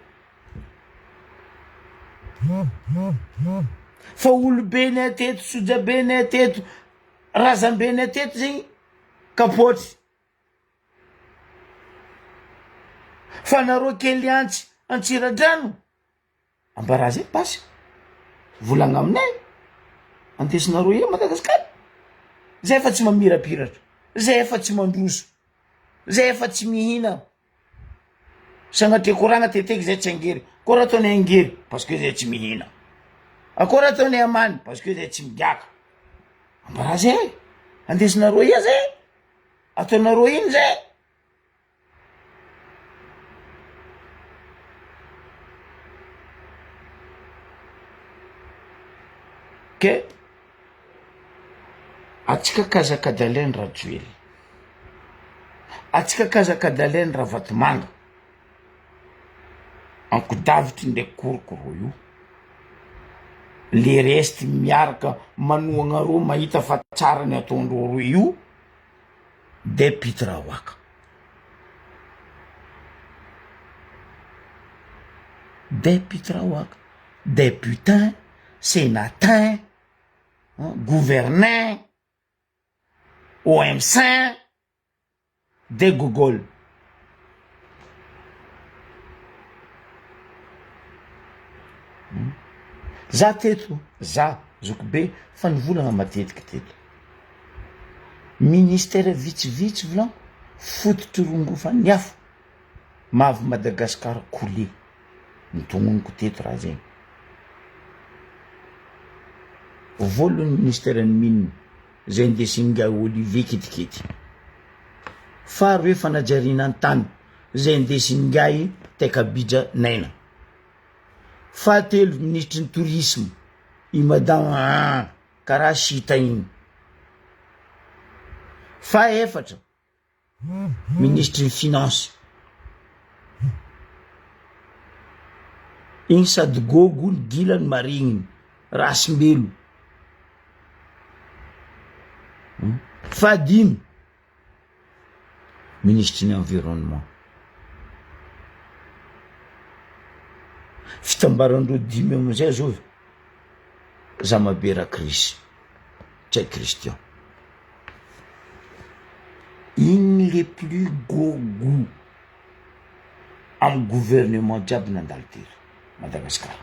Fa olobenay teto, sojabenay teto, razambenay teto zegny kapoatry. Fa nareo kely antsy Antsiradrano, ambara zay basy, volagna aminay, andesinareo eo Madagasikara, zay efa tsy mamirapiratra, zay efa tsy mandroso, zay efa tsy mihina. Sagnatria koragna teteky zay tsy angery, akory ataonay angery parce que zay tsy mihina, akory ataonay amany parce que zay tsy migiaka, ambara zay e, andesinareo ia zay, ataonareo ino zay. Ke atsika kazakadalain Rajoelina. Atsika kazakadalain Ravatomanga. Ankodavitry ndraiky koroko rô io. Le reste miaraka manohagna rô mahita fa tsara ny ataondrô roe io de pitraoaka. De pitraoaka. Des putains, senatin, gouvernin, OMC, de gogol. Za teto, za zokibe fa nivolagna matetiky teto. Ministère vitsivitsy volagno fototry rongofan'ny afo mahavy Madagascar coulé. Notognoniko teto raha zegny. Voalohany ministère ny mine zay indesin'ingahy Olivier ketikety. Faharoe fanajariana ny tany zay indesin'ingahy Tekabija Naina. Fahatelo minisitry ny tourisme i madame aa karaha sita igny. Fahaefatra Minisitry ny finance. Igny sady gôgo ny gila no marigniny, rasimbelo. Fahadimy, minisitry ny environnement. Fitambarandreo dimy amizay zao Zamabe Rakrisy, Ntsay Christian. Iny le plus gôgo amy gouvernement jiaby nandalo teto Madagascar.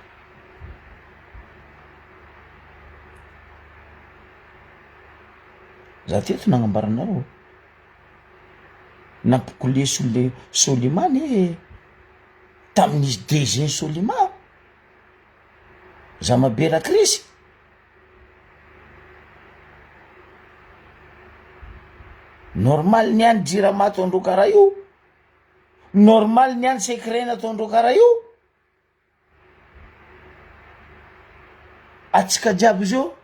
Za teto nagnambara anareo, nampikole sole- Solima anie tamin'izy DG Solima, Zamabe Rakrisy. Normal ny any jirama ataondreo karaha io, normal ny any secret nataondreo karaha io, atsika jiaby zao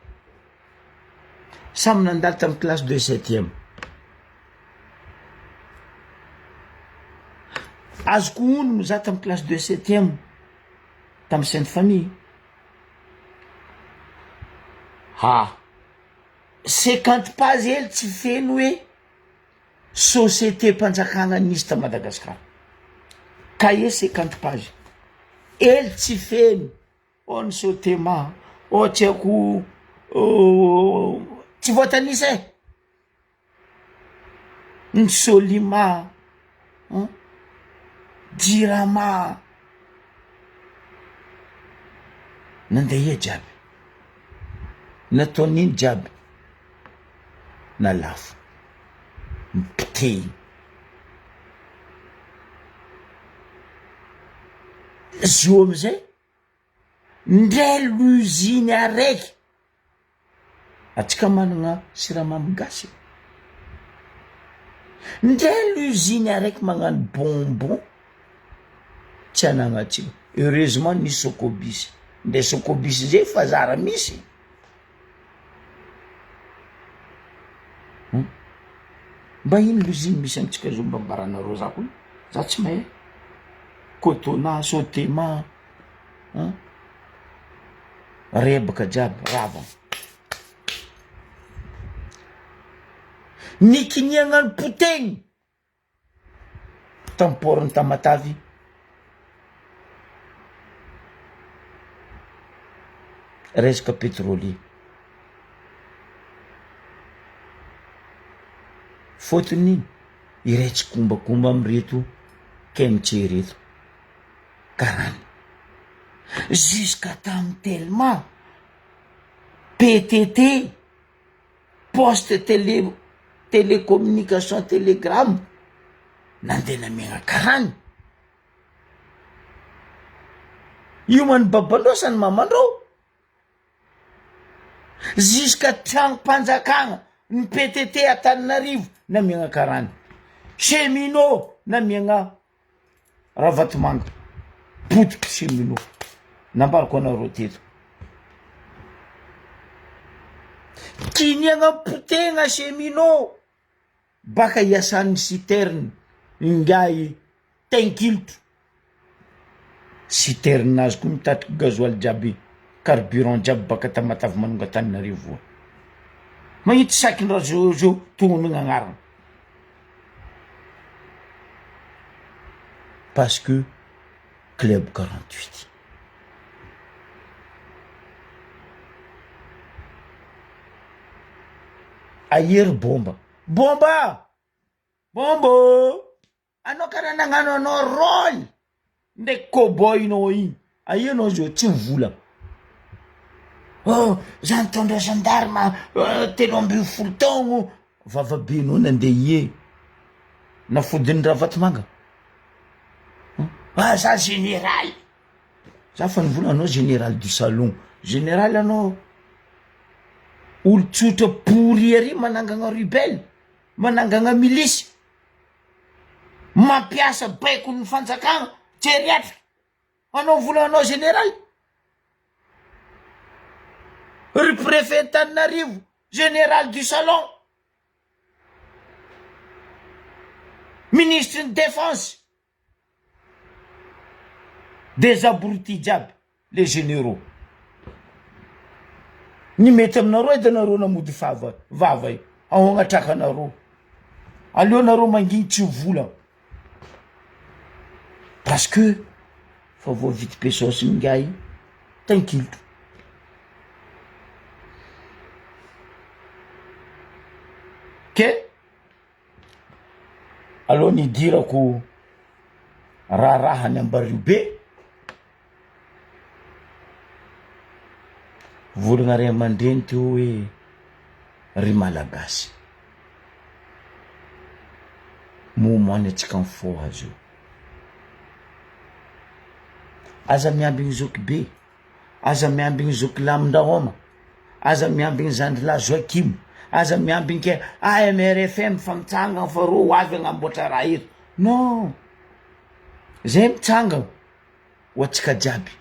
samy nandalo tamy classe de septième, azoko onony za tamy classe de septième tamy sainte famille. Ha! 50 pages hely tsy feno hoe société mpanjakana nisy ta Madagascar. Cahier 50 pages. Hely tsy feno. Oh ny Sotema, oh tsy haiko tsy voatanisa e. Ny Solima, an, Jirama, nandeha ia jiaby, nataon'ino jiaby, na lafo, nipotehiny. Zio amizay, ndray l'usine araiky. Atsika managna siramamy gasy e! Ndray l'usine araiky magnano bonbon tsy anagnatsika, heureusement nisy socobis, ndray socobis zay fa zara misy. Mba ino l'usine misy amintsika zao mba ambaranareo za koa za tsy mahay Cotona, Sotema an, rebaka jiaby rava. Nikiniagna ny potegny tamy port ny Tamatavy resaka petrolier. Fôtony iray tsikombakomba amreto kmc reto karana jusqu'à tamy telma ptt poste tele telecommunication telegram nandeha namiagna karana io man babanao sa ny mamanao Jusqu'à tragnom-panjakagna ny PTT Antananarivo namiagna karana, cheminot namiagna Ravatomanga, potiky cheminot, nambarako anareo teto. Kiniagna potegna cheminot baka iasan'ny citerne ingahy Tenkilotro. Citerne azy koa mitatitra gasoil jiaby, carburant jiaby baka Tamatave manonga Antananarivo. Mahitsy saky ny rajojo tognonogna agnarana. Parce que club 48. Aia ry bomba? Bomba! Bomba ô! Anao karaha nagnano anao rôle ndraiky cowboy nao igny, aia anao zao tsy mivola, oh za nitondra gendarme 13 taogno, vavabenao nandeha ie, nafodin'i Ravatomanga, ah za général, za fa nivola anao général du salon, général anao olon-tsotra pourri ary manangagna rebelle, manangagna milice. Mampiasa baikon'ny fanjakana geriatrika hanao vola hanao général? Ry préfet Antananarivo général du salon, ministre ny défense. Des abrutis jiaby les généraux. Ny mety aminareo edy anareo namody fava vava io ahoagna trakanareo. Aleo nareo manginy tsy ho vola parce que fa voavidy pesos ingahy tankilotro. Ke Aleo ny hidirako raharaha any Ambariobe, volagna ray aman-dreny teo hoe ry Malagasy, moment ny antsika mifoha azy io, aza miambigny zokibe. Aza miambigny zoky lamin-drahoma, aza miambigny zandrilahy Joachim, aza miambigny ke AMRFM fa mitsangana fa rô ho avy agnamboatra raha eto, non! Zay mitsangana ho antsika jiaby,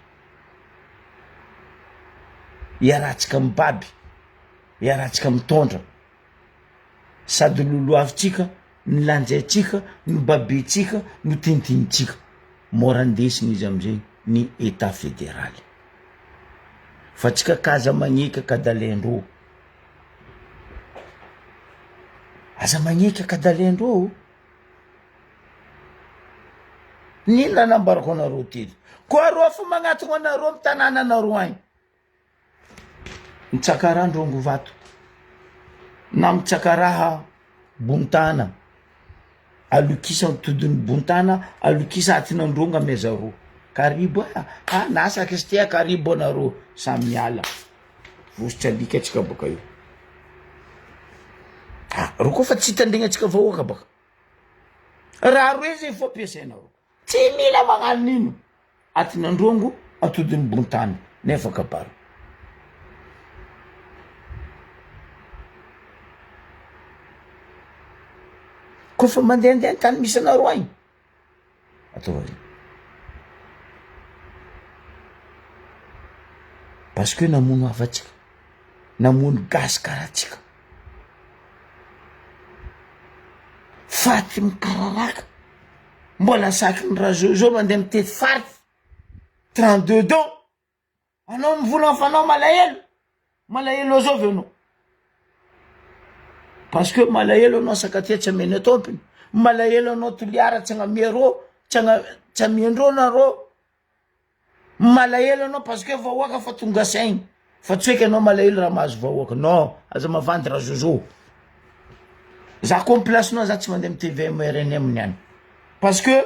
iarahantsika mibaby, iarahantsika mitondra. Sady loloavintsika, no lanjaintsika, no babentsika, no tintinintsika. Mora andesina izy amizay ny etat federaly. Fa tsika k'aza magneky akadalaindrô. Aza magneky akadalaindrô ô. N'inona nambarako anareo teto. Koa rô fa magnatogno anareo amy tanànanareo agny. Mitsakaraha Androngovato na mitsakaraha Bontana, alokisa todin'i Bontana, alokisa atin'Androngo amezareo, karibo ah, ah nasaky izy ty ah karibo anareo, samy miala, vositra alika atsika bôka io, ah reo koa fa tsy hitandregna antsika vahoaka baka, raha roe zay fô ampiasainareo, tsy mila magnano nino. Atin'Androngo, atodin'i Bontana, nefa kabary. Kôfa mandehandeha an-tany misy anareo agny, ataova zay. Parce que namono havantsika, namono gasy karaha antsika. Faty mikararaka. Mbola saky ny Rajojo mandeha mitety faritra. 32 dons. Anao mivolagna fa anao malahelo. Malahelo azovy anao? Parce que malahelo anao Sakatia tsy amena tompony. Malahelo anao Toliara tsy agnamia rô, tsy agna tsy amiandreo nareo. Malahelo anao parce que vahoaka fa tonga saigny. Fa tsy hoeky anao malahelo raha mahazo vahoaka. Non, aza mavandy Rajojo. Za koa amy place-nao za tsy mandeha amy tvm rnm niany. Parce que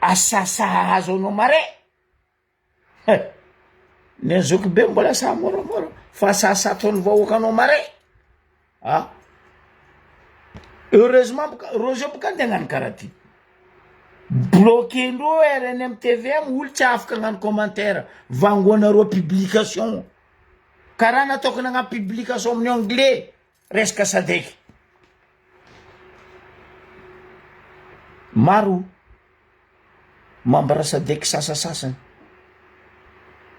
Asasa hahazo anao mare he! Ny an'i zokibe mbola sahy moramora fa asasa ataon'ny vahoaka anao mare ah! Heureusement boka reo zao boka andeha hagnano karaha ty, bloquer-ndreo rnm tvm olo tsy afaka hagnano commentaire, vangoanareo publication, karaha nataoko nagnano publication amin'ny anglais resaka sadec. Maro membre sadec sasasasany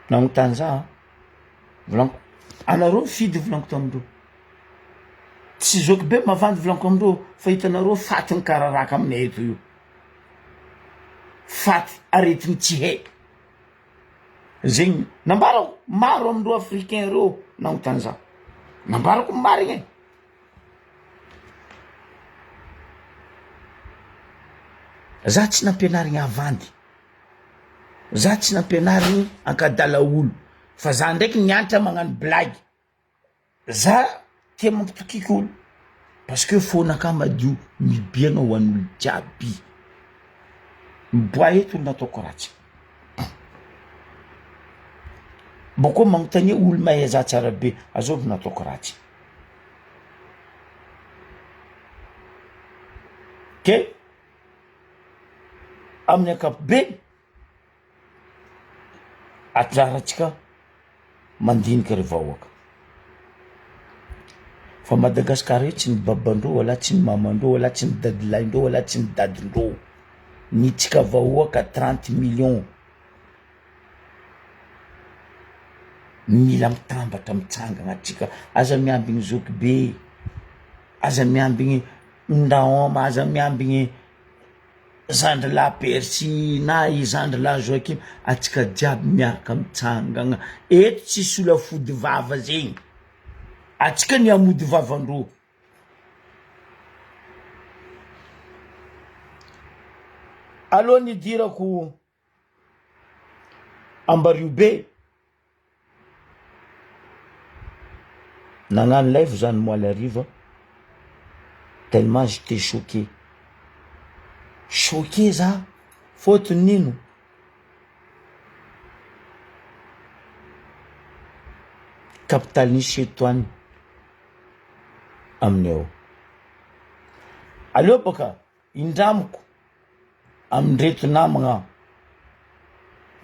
nagnontany za an, volaniko anareo mifidy volaniko tamindreo, tsy zoky be mavandy volaniko amindreo fa hitanareo faty ny kararaka aminay eto io, faty aretigny tsy hay, zegny nambarako maro amindreo africain reo nagnontany za, nambarako ny marigny e. Za tsy nampianarigny havandy, za tsy nampianarigny ankadala olo, fa za ndraiky nianatra magnano blague, za tia mampitokiky olo parce que fônakà madio mibiagna ho an'olo jiaby, miboà eto olo nataoko ratsy, bôkô magnontania olo mahay za tsara be azôvy nataoko ratsy. Ke amin'ny ankapobeny, anjarantsika mandinika ry vahoaka, fa Madagasikara io tsy ny babandreo wala tsy ny mamandreo wala tsy ny dadilahindreo wala tsy ny dadindreo, ny tsika vahoaka trente millions. Mila mitambatra mitsangana atsika, aza miambigny zokibe, aza miambigny Ndahoma, aza miambigny zandrilahy Percy na i zandrilahy Joachim, atsika jiaby miaraka mitsangana, eto tsisy olo afody vava zegny, atsika ny hamody vavandreo. Alohan'ny hidirako Ambariobe, nagnano live za nomaly hariva tellement j'etais choqué, choqué za fôtony nino? Capitale-n'i Chetouane aminay ao, aleo bôka indramiko amin'ireto namagna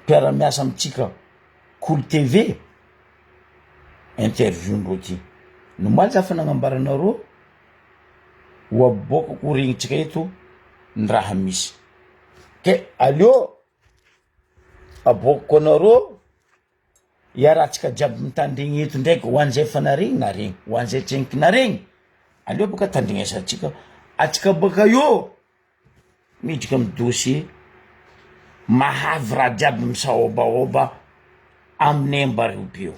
mpiara-miasa amintsika Kolo TV interview-ndreo ty. Ny omaly za efa nagnambara anareo ho aboakako ho regnintsika eto ny raha misy, ke aleo aboakako anareo Iarahantsika jiaby mitandregny eto ndraiky ho an'izay efa naregny naregny, ho an'izay tsy henoko naregny, aleo bôka tandrignesantsika, atsika bôka eo miditra amy dossier mahavy raha jiaby misaôbaôba aminay Ambariobe eo.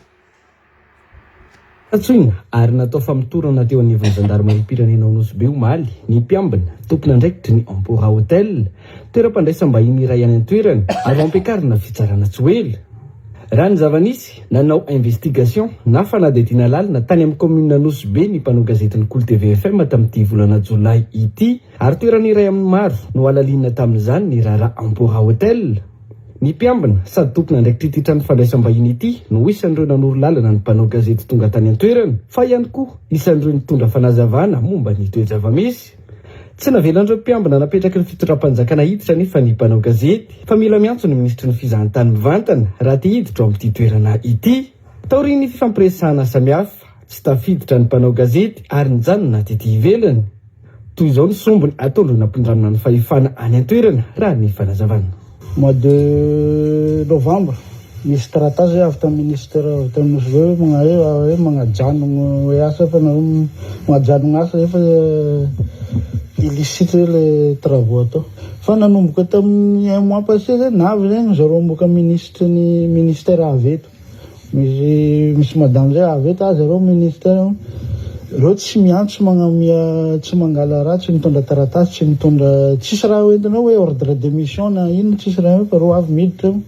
Nantsoina ary natao famotorana teo anivon'ny zandarimariam-pirenena ao Nosy Be omaly ny mpiambina, tompon'andraikitry ny Ampora Hotel, toeram-pandraisam-bahiny iray any an-toerana, ary ho ampiakarina fitsarana tsy ho ela. Raha ny zava-nisy, nanao investigation na fanadihadiana lalina tany amin'ny kaominina Nosy Be ny mpanao gazetin'ny Kolo TV FM tamin'ity volana jolay ity, ary toerana iray amin'ny maro nohalalinina tamin'izany ny raharaha Ampora Hotel. Ny mpiambina sady tompon'andraikitr'ity trano fandraisam-bahiny ity no isan'ireo nanoro lalana ny mpanao gazety tonga tany an-toerana, fa ihany koa isan'ireo nitondra fanazavana momba ny toe-java-misy. Tsy navelan'ireo mpiambina napetraky ny fitondram-panjakana hiditra anefa ny mpanao gazety, fa mila miantso ny minisitry ny fizahantany mivantana raha te hiditra ao amin'ity toerana ity. Taorian'ny fifampiresahana samihafa, tsy tafiditra ny mpanao gazety ary nijanona tety ivelany. Toy izao ny sombiny ataon'ireo nampindramina ny fahefana any an-toerana, raha ny fanazavana. Mois de novembre. Nisy taratasy avy tamin'ny ministère avy tamin'ny Nosy Be hoe magna hoe magnajanogno hoe asa fa nareo magnajanogno asa zay fa illicite hoe le travaux atao. Fa nanomboka tamin'ny un mois passé zay navy zegny zareo moka ministre ny ministère avy eto. Misy misy madame zay avy eto ah zareo ministère reo tsy miantso magnamia tsy mangala raha tsy mitondra taratasy tsy mitondra tsisy raha hoentinao hoe ordre de mission na inona tsisy raha fa reo avy miditra eo.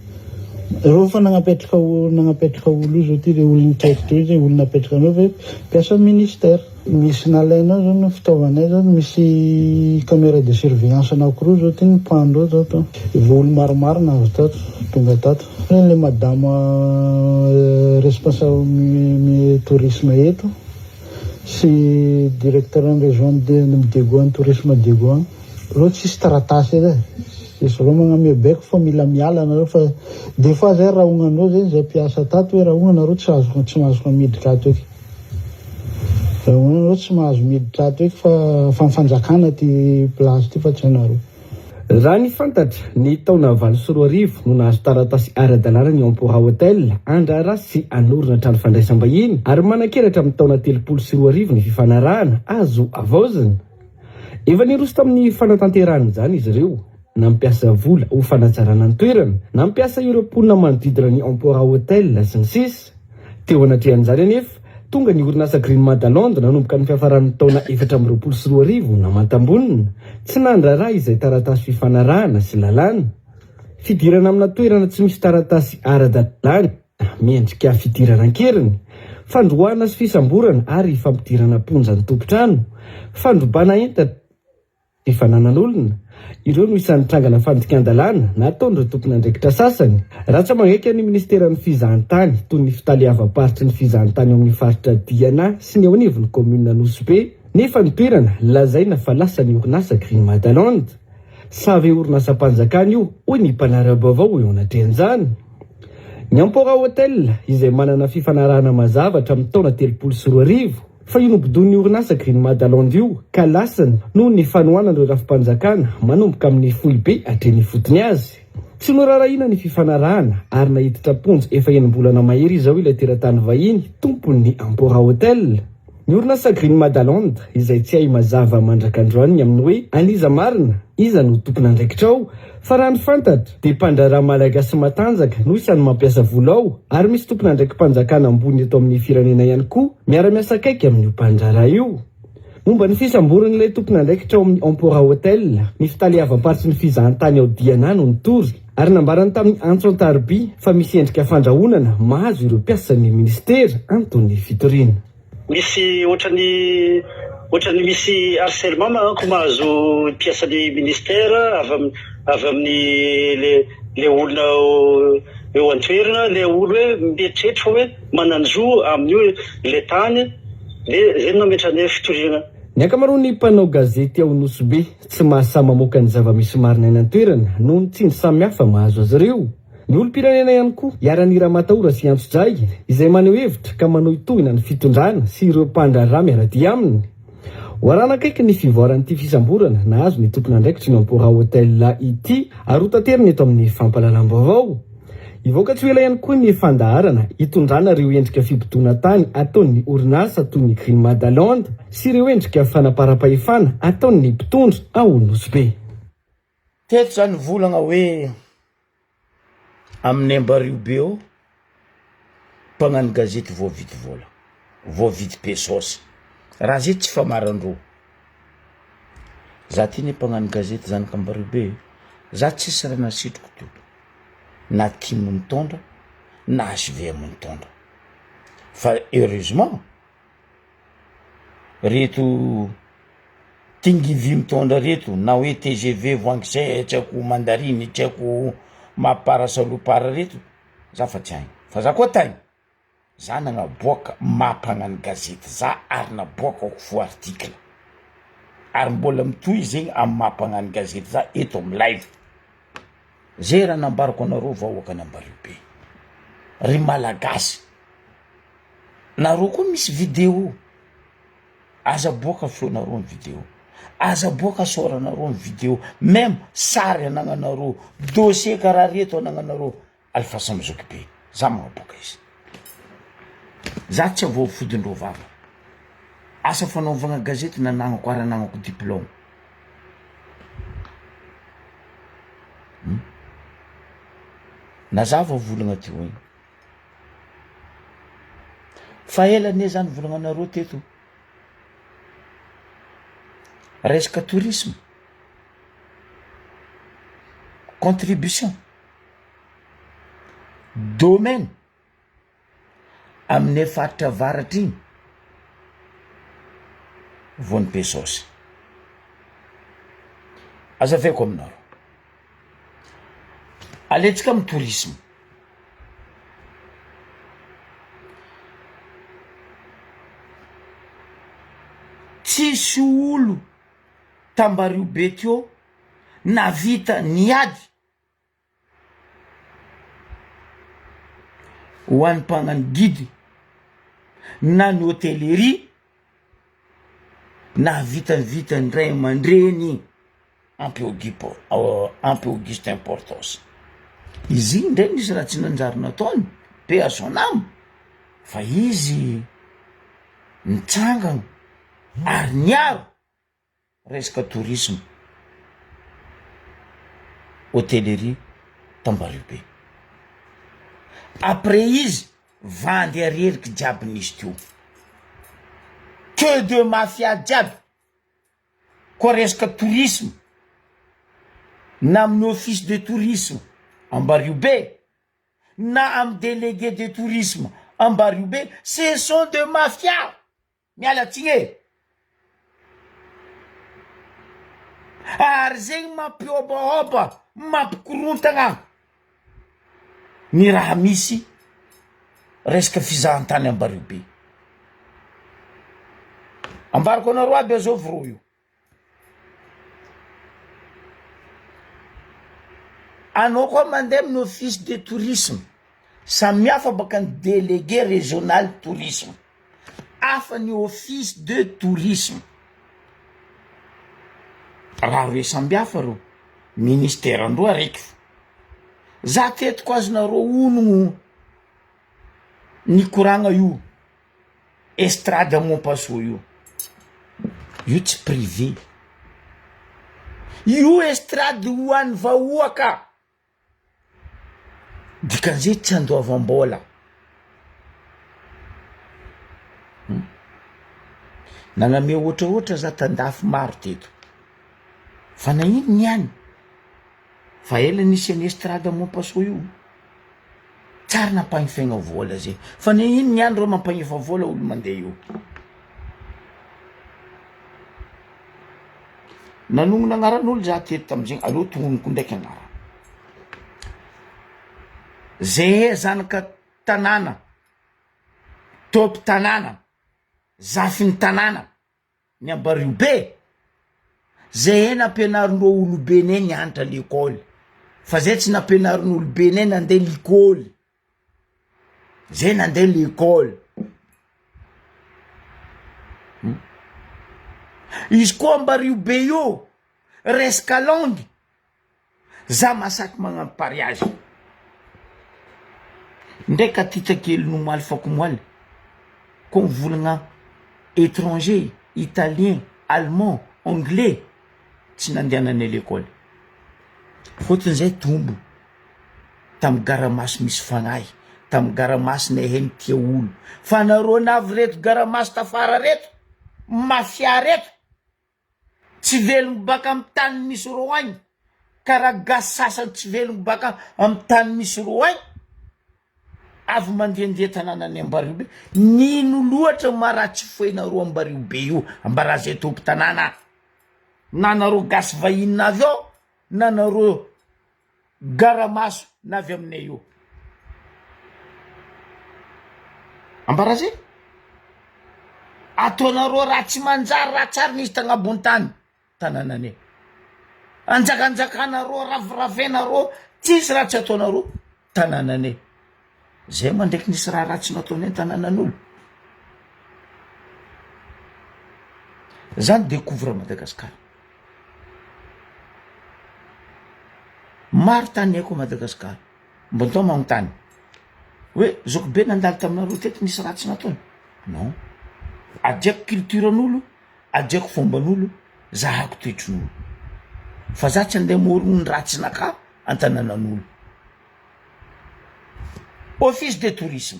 Reo fa nagnapetraka nagnapetraka olo io zao ty le olo nitaiky teo io zay olo napetraka anao ve mpiasa ministère. Misy nalainao zao ny fitaovanay zao misy camera de surveillance anakiroa zao ty nipandreo zao to. Efa olo maromaro nahazo tato tonga tato. Le madame responsable tourisme eto sy directeur ny région de Diego any tourisme Diego any. Reo tsisy taratasy edy e. Tsisy reo magname baiko fa mila miala nareo fa des fois zay rahognanareo zegny zay mpiasa tato hoe rahognanareo tsy azoko tsy mahazo miditra ato eky. Rahognanareo tsy mahazo miditra ato eky fa fa ny fanjakana ty place ty fa tsy anareo. Raha ny fantatra, ny taona 2008 no nahazo taratasy ara-dalàna ny Empora Hotel handraharaha sy hanorina trano fandraisam-bahiny ary manan-kery hatramin'ny taona 2030 ny fifanarahana azo havaozina. Efa niroso tamin'ny fanatanterahana izany izy ireo, nampiasa vola ho fanatsarana ny toerana, nampiasa ireo mponina manodidina ny Empora Hotel, sy ny sisa Teo anatrehan'izany anefa, tonga ny orinasa Green Madaland nanomboka ny fiafaran'ny taona 2024 namantam-bonona, tsy nandraharaha izay taratasy fifanarahana sy lalàna. Fidirana amina toerana tsy misy taratasy ara-dalàna. Miendrika fidirana an-keriny, fandroahana sy fisamborana ary fampidirana am-ponja ny tompon-trano, fandrobana entana sy fananan'olona, ireo no isan'ny trangana fandikan-dalàna nataon'ireo tompon'andraikitra sasany. Raha tsy manaiky ny minisiteran'ny fizahantany, toy ny fitaleavam-paritry ny fizahantany ao amin'ny faritra Diana sy ny eo anivon'ny kaominina Nosy Be, nefa ny toerana lazaina fa lasan'ny orinasa Green Madaland. Sa ve orinasam-panjakana io, hoy ny mpanara-baovao eo anatrehan'izany. Ny Ampora Hotel, izay manana fifanarahana mazava hatramin'ny taona 2030, fa io nobodoin'ny orinasa Green Madaland io ka lasany noho ny fanohanan'ireo rafi-panjakana manomboka amin'ny foibe hatreny ifotony azy. Tsy noraharahiana ny fifanarahana ary naiditra am-ponja efa enim-bolana mahery izao ilay teratany vahiny tompon'ny Ampora Hotel. Ny orinasa Green Madaland, izay tsy hay mazava mandrak'androany ny amin'ny hoe an'iza marina, iza no tompon'andraikitra ao, fa raha ny fantatra dia mpandraharaha malagasy matanjaka no isan'ny mampiasa vola ao ary misy tompon'andraiki-panjakana ambony eto amin'ny firenena ihany koa miara-miasa akaiky amin'io mpandraharaha io. Momba ny fisamboran'ilay tompon'andraikitra ao amin'ny Empora Hotel, ny fitaleavam-paritry ny fizahantany ao Diana no nitory ary nambarany tamin'ny antso an-tariby fa misy endrika fandrahonana mahazo ireo mpiasan'ny minisitera anton'ny fitoriana. Misy ohatran'ny ohatran'ny misy harcèlement manko mahazo mpiasan'ny ministère avy am avy amin'ny le le olona eo an-toerana le olo hoe mieritreritra fa hoe manan-jo amin'io le tany de zay no nametrahana fitoriana. Ny ankamaroan'ny mpanao gazety ao Nosy Be tsy mahasahy mamoaka ny zava-misy marina eny an-toerana noho ny tsindry samihafa mahazo azy ireo. Ny olom-pirenena ihany koa iharan'ny ramatahora sy antsojay izay maneho hevitra ka manohitohina ny fitondrana sy ireo mpandraharaha miara-dia aminy. Ho arahana akaiky ny fivoaran'ity fisamborana nahazo ny tompon'andraikitry ny Ampora Hotel ity ary ho taterina eto amin'ny fampahalalam-baovao. Hivoaka tsy ho ela ihany koa ny fandaharana hitondrana ireo endrika fibodoana tany ataon'ny orinasa toy ny Green Madaland sy ireo endrika fanaparam-pahefana ataon'ny mpitondra ao Nosy Be. Teto za nivolagna hoe amin'ny Ambario be eo mpagnano gazety voavidy vôla, voavidy pesos, raha zay tsy famaran-drô, za ty ne mpagnano gazety zanak'Ambario be, za tsisy raha nasitriko teo, na tim mitondra na hvm mitondra, fa heureusement Reto Tingivy mitondra reto na hoe tgv voangy zay tsy haiko mandarine tsy haiko mapara salopara reto za fa tsy agny fa za koa tagny za nagnaboaka mampagnano gazety za ary naboakako fo article ary mbola mitohy zegny amy mampagnano gazety za eto amy live zay raha nambarako anareo vahoakan'Ambariobe ry malagasy. Nareo koa misy video, aza aboaka feonareo amy video, aza aboaka sôranareo amy video, meme sary anagnanareo, dossier karaha reto anagnanareo, alefaso amy zokibe. Za magnaboaka izy. Za tsy avoafodindreo vava. Asa fanaovagna gazety nanagnako ary anagnako diplôme. Hum. Nazava volagna teo igny. Fa ela anie zany volagnanareo teto. Resaka tourisme, contribution, domaine aminay faritra avaratra igny vao ny Besôsy. Azavaiko aminareo, alaintsika amy tourisme. Tsisy olo tambario be teo navita niady ho an'ny mpagnano guide na ny hôtellerie nahavita ny vitan'ny ray aman-dreny. Ampy ampy Auguste importance. Izy igny ndray nisy raha tsy nanjary nataony, paix à son âme, fa izy nitsangana ary niaro resaka tourisme, hôtellerie t'Ambariobe. Après izy, vandy areriky jiaby nisy teo. Que de mafia jiaby. Koa resaka tourisme na amin'ny office de tourisme Ambariobe na amin'ny délégué de tourisme Ambariobe ce sont de mafia! Miala tsiny e! Ary zegny mampihôbahôba, mampikorontagna ny raha misy resaka fizahantany Ambariobe. Ambarako anareo aby azovy rô io. Anao koa mandeha amin'ny office de tourisme, samihafa baka ny délégué régional tourisme, hafa ny office de tourisme, raha roe samby hafa reo, ministère-ndreo araiky fo, za teto ko azonareo onogno nikoragna io. Estrade Mompaso io, io tsy privé, io estrade ho an'ny vahoaka, dikan'izay tsy andoavam-bôla, naname ohatraohatra za tandafy maro teto, fa nagnino niany? Fa ela nisy an'i estrade Mompaso io. Tsary nampagnifegna vola zay. Fa ny ino niany reo mampagnefa vola olo mandeha io. Nanognona agnaran'olo za teto tamizegny, aleo tognoniko ndraiky agnarany. Zehe zanaka tanàna, top tanàna, zafin'ny tanàna. Ny Ambario be, zay nampianarindreo olobenay nianatra lekôly, fa zay tsy nampianarin'olobenay nandeha likôly, zay nandeha lekôly. Izy koa Ambario be io resaka langue, Za masaky magnano pariage ndraiky atita kely nomaly fakomoaly ko mivolagna etranger, italien, allemand, anglais tsy nandehananay lekôly fôtony zay tombo tamy gara maso misy fagnahy tamy gara maso nahay nitia olo fa nareo navy reto gara maso tafara reto mafia reto Tsy velogno baka am tany misy rô agny karaha gasy sasany tsy velogno baka am tany misy rô agny avy mandehandeha tanànan'i Ambariobe nino loatra ma raha tsy foinareo Ambariobe io ambara zay tompo tanàna na nareo gasy vahiny na avy ao na nareo Gara-maso na avy aminay io. Ambara zay. Ataonareo raha tsy manjary raha tsary nisy tagnabony tany tanananay. Anjakanjakanareo raviravenareo tsisy raha tsy ataonareo tanananay. Zay ma ndraiky nisy raha ratsy nataonay tananan'olo. Zany découvre Madagascar. Maro tany haiko Madagascar. Mba atao magnontany. Hoe zokibe nandalo taminareo teto nisy ratsy nataony? Non. Adiako culture an'olo, adiako fomban'olo, zahako toetrin'olo. Fa za tsy andeha hamorogno ny ratsinakahy an-tanànan'olo. Office de tourisme.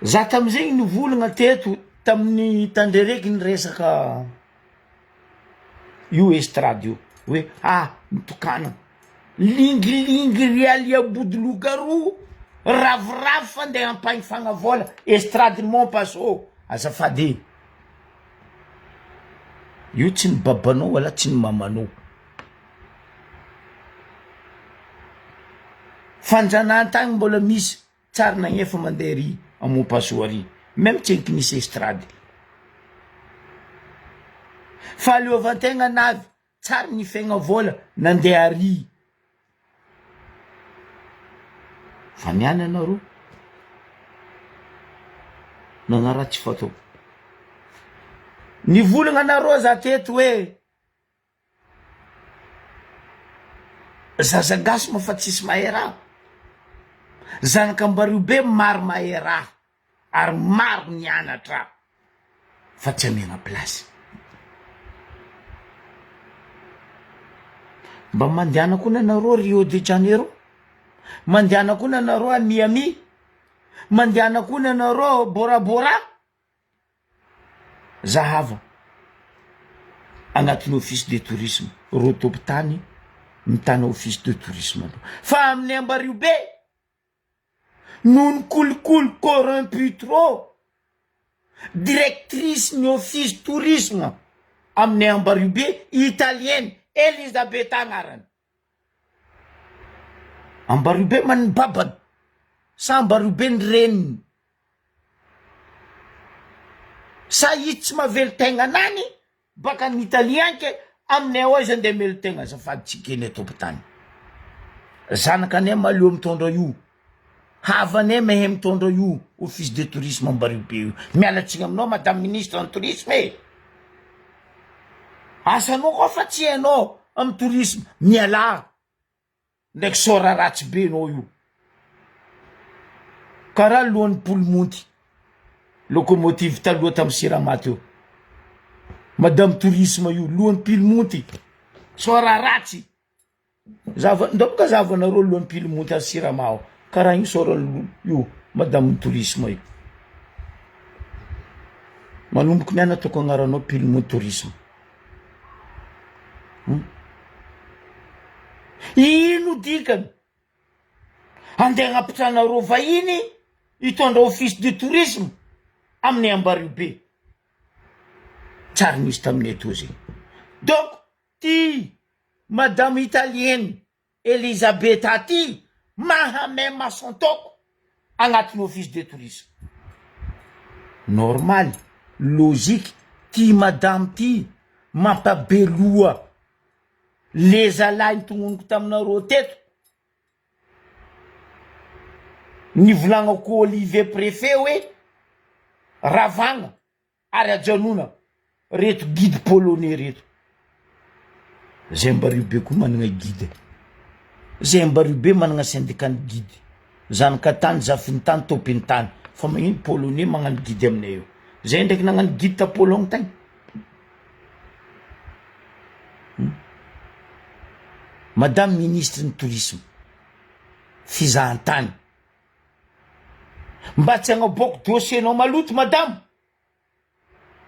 Za tamizegny nivolagna teto tamin'ny tandrereky ny resaka io estrade io hoe ah mitokana lingilingy ry alia bodologaroa ravoravo fa ndeha ampagnifagna vola estrade mont paso azafady e io tsy ny babanao wala tsy ny mamanao fanjanahantany mbola misy Tsary nagnefa mandeha ry a Mompasoa ry, meme tsenky nisy estrade. Fahaleovantegna navy, tsary nifegna vola nandeha ary. Fa niany anareo nagnaratsy fatao. Nivolagna anareo za teto hoe. Zaza gasy moa fa tsisy mahay raha, zanak'Ambariobe maro mahay raha ary maro nianatra fa tsy amena place. Mba mandehana koa nanareo Rio de Janeiro, mandehana koa nanareo à Miami, mandehana koa nanareo Bora Bora. Zahava agnatin'ny office de tourisme reo tompon-tany mitana office de tourisme reo fa amin'ny Ambariobe noho ny kolikoly corrompu trop directrice ny office tourisme amin'ny Ambariobe italienne Elisabetta agnarany Ambariobe man ny babany sa Ambariobe ny reniny Sa izy tsy mahavelon-tegna anany baka any Italie any ke aminay ao izy andeha hamelon-tegna azafady tsy kely eto ampitany. Zanakanay mahaleo mitondra io, havanay mahay mitondra io office de tourisme Ambariobe io. Miala tsiny aminao madame ministre ny tourisme e! Asanao koa fa tsy hainao amy tourisme, mialà. Ndraiky sora ratsy be nao io. Karaha lohan'ny polomonty locomotive taloha tamin'ny sirama teo. Madame tourisme io lohan'ny pilimonty sora ratsy. Zava ndao boka zahavanareo lohan'ny pilimonty any sirama ao. Karaha io sora io madame tourisme io. Manomboky niany ataoko agnaranao pilimonty tourisme. Hum. Ino dikany? Andeha agnampitrana reo vahiny hitondra office du tourisme amin'ny Ambariobe. Tsary nisy taminay toa zegny. Donc ty madame italienne Elisabetta ty mahamay mason-taoko agnatin'ny office de tourisme. Normal, logique, ty madame ty mampabe loha le zalahy nitognoniko taminareo teto, nivolagnako Olivier préfet hoe ravagna ary ajanona reto guide polonais reto. Zay Ambariobe koa managna guide, zay Ambariobe managna syndicat ny guide, zanakatany, zafintany, tompintany, fa magnino polonais magnano guide aminay eo, zay ndraiky nagnano guide ta Pologne tagny. Madame ministre ny tourisme, fizahantany, mba tsy agnaboako dossier nao maloto madame.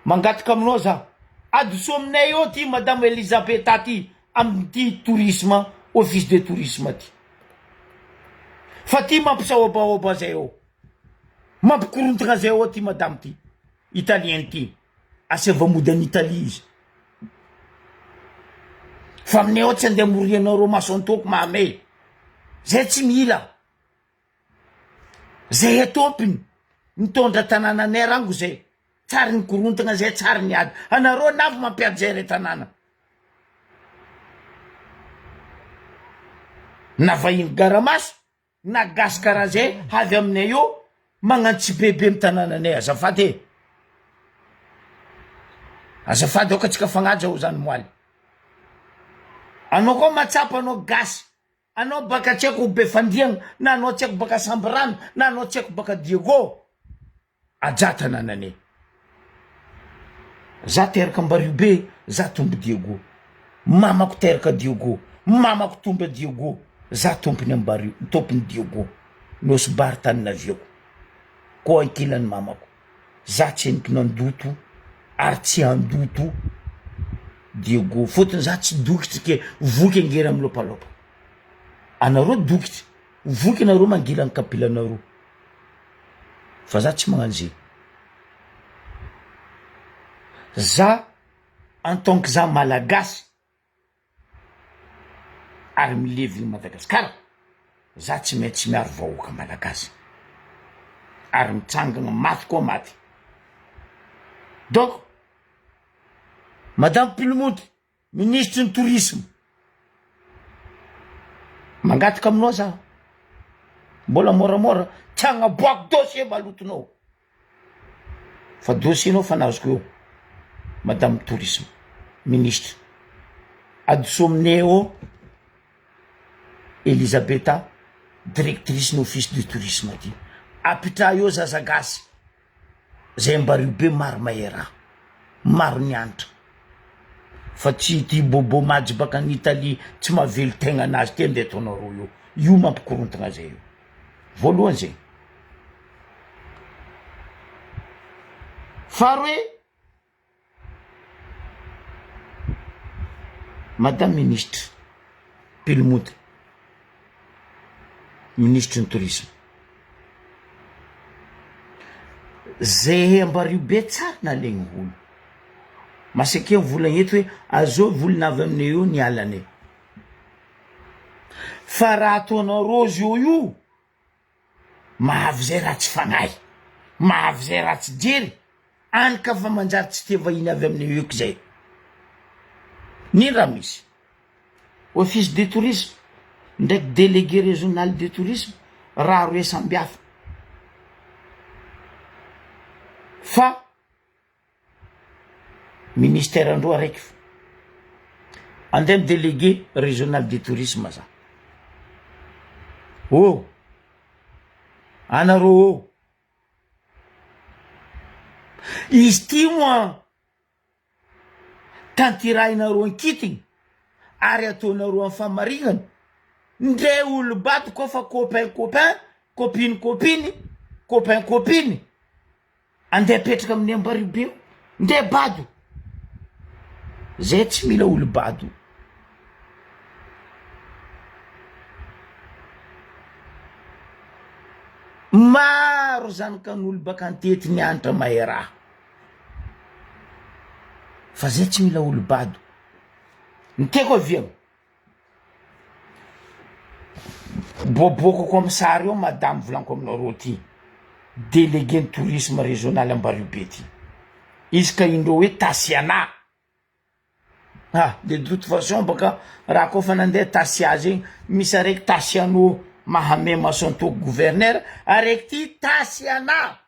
Mangataka aminao za. Adoso aminay eo ty madame Elisabetta ty amin'ity tourisme office de tourisme ty. Fa ty mampisaobaoba zay eo. Mampikorontagna zay eo ty madame ty. Italienne ty. Asaivo mody any Italie izy. Fa aminay ao tsy andeha amorianareo maso antoko mahamay. Zay tsy mila. Zay etompiny mitondra tanànanay rango zay tsary ny korontagna zay tsary ny ady anareo navy mampiady zay ray tanàna na vahiny garamaso na gasy karaha zay avy aminay eo magnano tsy bebe amy tanànanay azafady e azafady aoka tsika fagnaja ho zany moaly anao koa matsapa anao gasy. Anao baka tsy haiko Befandriagna na anao tsy haiko baka Sambirano na anao tsy haiko baka Diego. Ajà tanànanay. Za teraka Ambariho be, za tombo Diego. Mamako teraka Diego, mamako tomba Diego, za tompony Ambariho, tompony Diego. Nosy Bary tany naviako. Koa ankilany mamako. Za tsy henoko nandoto ary tsy handoto Diego. Fotony za tsy dokotry ke voky angery amy lopalopa. Anareo dokotry, voky nareo mangila ny kapilanareo. Fa za tsy magnano zegny. Za en tant que za malagasy ary milevina Madagasikara, za tsy maintsy miaro vahoaka malagasy ary mitsangana maty koa maty. Donc madame Pilomonty Minisitry ny tourisme, mangataka aminao za, mbola moramora, tsy hagnaboako dossier malotonao, fa dossier nao fa nazoko eo, madame tourisme, ministre, adoso aminay eo Elisabetha directrice ny office du tourisme aty, apitraha eo zaza gasy. Zay ambario be maro mahay raha, maro nianatra fa tsy ity bobo majy baka any Italie tsy mahavelo-tegna anazy ty andeha ataonareo io, io mampikorontagna zay io, voalohany zay, faharoe Madame ministre Pilomonty, minisitry ny tourisme, zay ambario be tsara nalaigny olo, masake mivolagna eto hoe azovy olona avy aminay eo niala anay, fa raha ataonareo zao io mahavy zay ratsy fagnahy, mahavy zay ratsy jery, any ka fa manjary tsy tia vahiny avy amin'ny New York zay. N'ino raha misy? Office de tourisme ndraiky délégué régional de tourisme raha roe samby hafa fa Ministère ndreo araiky fo. Andeha am délégué régional de tourisme za. Oh! Anareo oh! Izy ty moa tanterahinareo ankitiny ary ataonareo am famarignana ndre olo-bato koa fa copain copain, copine copine, copain copine. Andeha apetraka amin'ny ambaribe eo ndeha bado zay tsy mila olo bado. Maro zanakan'olo baka antety nianatra mahay raha fa zay tsy mila olo bado ny tiako avia. Boaboakako amy sary eo madamo volaniko aminareo ty, délégué ny tourisme régional Ambariobe ty, izy ka indreo hoe Tasiana, ah de toute façon baka raha koa fa nandeha Tasia zegny misy araiky Tasiano Mahamay Masoantoky gouverneur, araiky ty Tasiana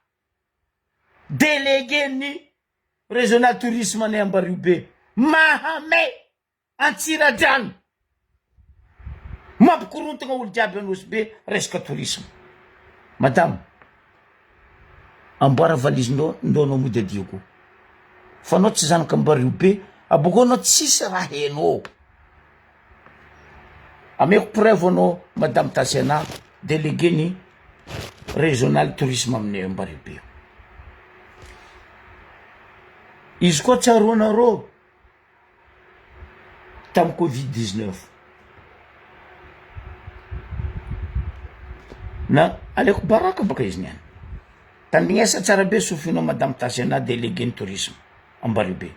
délégué ny régional tourisme any Ambariobe Mahamay. Antsiradrano. Mampikorontagna olo jiaby Anosy be resaka tourisme. Madame, amboara valise ndao ndao anao mody adio ko. Fa anao tsy zanaka Ambario be, abôkeo anao tsisy raha hainao. Ameko preuve anao madame Tatiana, délégué ny régional tourisme aminay Ambario be. Izy koa tsaroanareo Tam covid 19 na aleoko baraka baka izy niany tandrignesa tsara be sofinao madame Tatiana délégué ny tourisme Ambaribe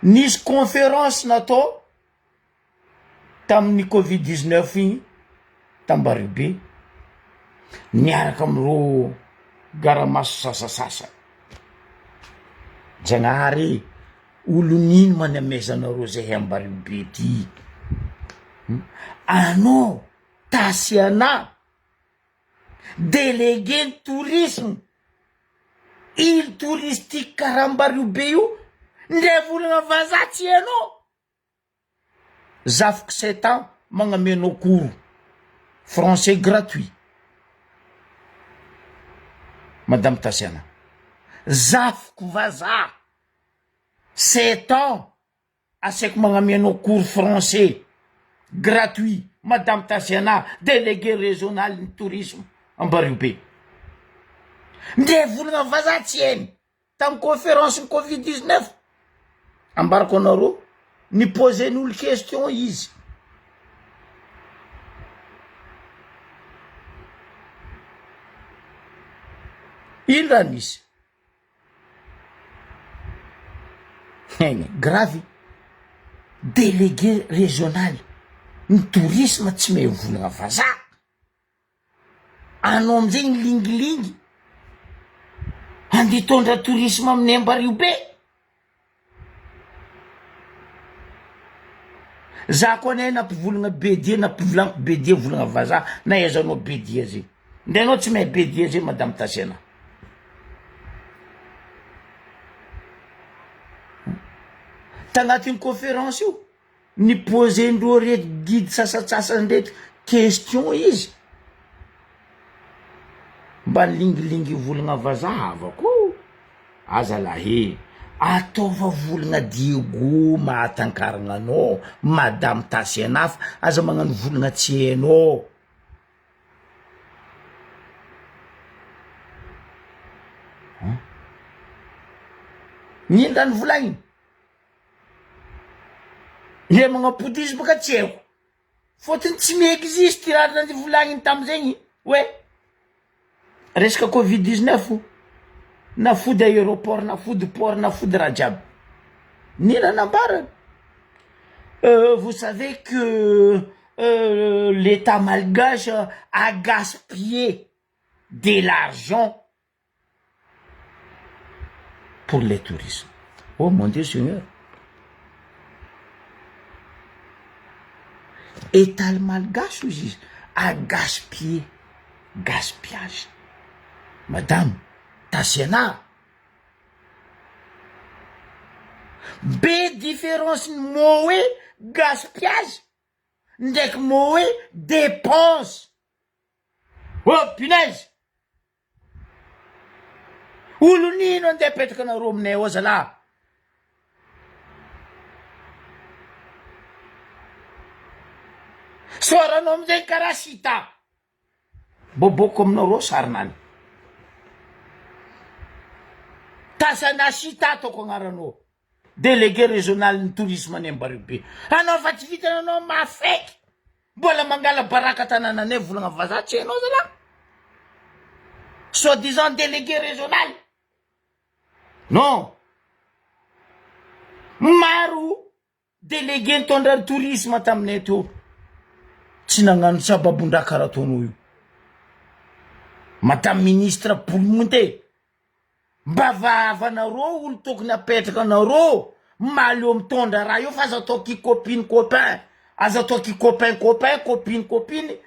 nisy conférence natao tamin'ny covid 19 igny t'Ambaribe niaraka am'ireo garamaso sasasasany Jagnahary e, olon'ino ma ny amezanareo zahay Ambaribe ty? Anao Tasiana délégué ny tourisme, île touristique karaha Ambariobe io, ndray volagna vazaha tsy hainao? Zafiko sept ans. magname anao cours français gratuit. Madame Tatiana, zafiko vazaha, sept ans asaiko magname anao cours français gratuit Madame Tatiana, délégué régional ny tourisme Ambariobe. Ndre volagna vazaha tsy hainy. Tam conférence ny covid 19, ambarako anareo, ni poser-n'olo question izy. Ino raha nisy? Egny, gravy, délégué régional ny tourisme tsy mahay volagna vazaha. Anao amizay milingilingy andeha hitondra tourisme aminay Ambario be. Za koa anie nampivolagna be dia nampivolaniko be dia volagna vazaha nahaizanao be dia zay. Ndre anao tsy mahay be dia zay madame Tasiana. Tagnatin'ny conférence io. Ni poser-ndreo reto guide sasantsasany reto question izy, mba nilingilingy volagna vazaha havako ô, aza lahy e, ataova volagna Diego mahatankaragna anao, madame Tasiana fa aza magnano volagna tsy hainao. An! N'ino raha nivolagniny? Le magnapody izy boka tsy haiko fôtony tsy mi-existe raha nivolagniny tamizegny hoe resaka covid 19 nafody aeroport nafody port nafody raha jiaby ny raha nambarany vous savez que l'etat malgache a gaspillé de l'argent pour les touristes oh mon Dieu seigneur Etat malgache hozy izy a gaspiller gaspillage madame Tasiana be différence ny mot hoe gaspillage ndraiky mot hoe dépense oh punaise Olo nino andeha apetraka anareo aminay ao zalah. Soaranao amizay karaha sita. Boboko aminareo sarinany. Tazana sita ataoko agnaranao. Délégué régional ny tourisme any Ambariobe. Anao fa tsy vitany anao mafeky. Mbola mangala baraka tanananay volagna vazaha tsy hainao zalah. Soit disant délégué régional. Non. Maro délégué nitondra ny tourisme taminay teo. Tsy nagnano sababon-draha karaha ataonao io. Madame ministre Bolomonte. Mba vahavanareo olo tokony apetraka anareo mahaleo mitondra raha io fa aza atao ki copine copain aza atao ki copain copain copine copine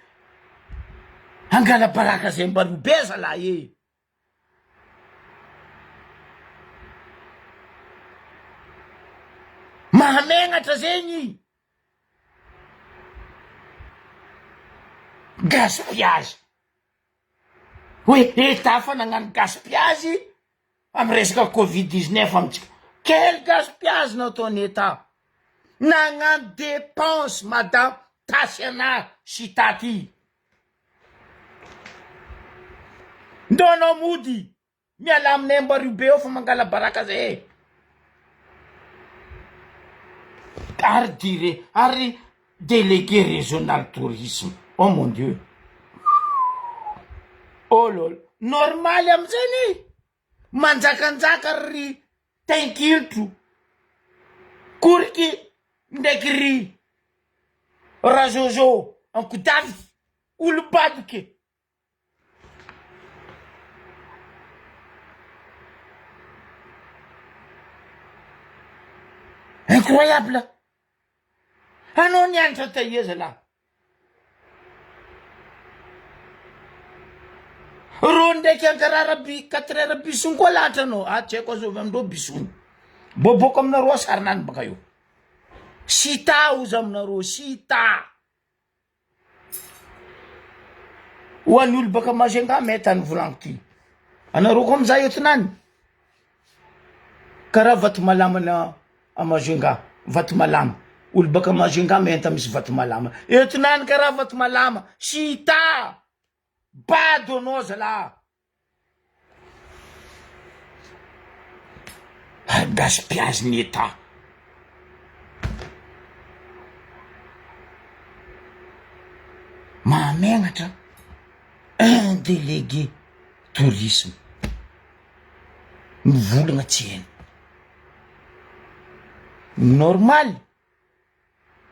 angala baraka zay mba robe zalahy e. Mahamenatra zegny. Gaspillage. Hoe Etat fa nagnano gaspillage amy resaka covid 19 amitsika. Quel gaspillage nataony Etat? Nagnano dépense madame Tatiana sy Taty. Ndao anao mody. Miala aminay Ambario be ao fa mangala baraka zay e. Ary dire ary délégué régional tourisme. Oh mon Dieu. Oh lol. Normaly amizay ne. Manjakanjaka ry tainkilotro. Koriky ndraiky ry Rajojo ankodavy olo-badoke. Incroyable! Anao nianatra taia zalahy? Rô ndraiky ankarara bi quatre heures bisogno koa lahatra anao. Ah tsy haiko azovy amindreo bisogno. Bôbôko aminareo sarinany baka io. Sita ozy aminareo, sita. Ho an'ny olo baka Majunga mety any volaniko ty. Anareo koa mizaha eto nany. Karaha vato malama a Majunga, vato malama. Olo baka Majunga menta misy vato malama. Eto nany karaha vato malama. Sita! Bado anao zalahy. Ary gaspillage ny Etat. Mahamenatra un délégué tourisme mivolagna tsy heno. Normal,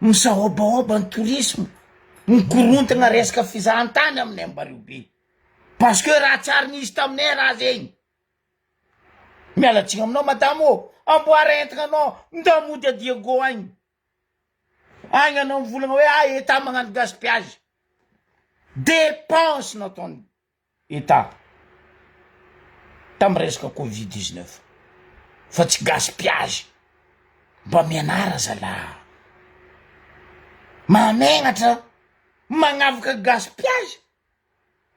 misahobahoba ny tourisme, mikorontagna resaka fizahantany aminay Ambariobe. Parce que raha tsy ary nisy taminay raha zegny. Miala tsigny aminao madame ô, amboara entagna anao, ndao mody a Diego agny. Agny anao mivolagna hoe ah Etat magnano gaspillage. Dépense nataony Etat tam resaka covid 19 fa tsy gaspillage. Mba mianara zalah. Mahamegnatra magnavaka gaspillage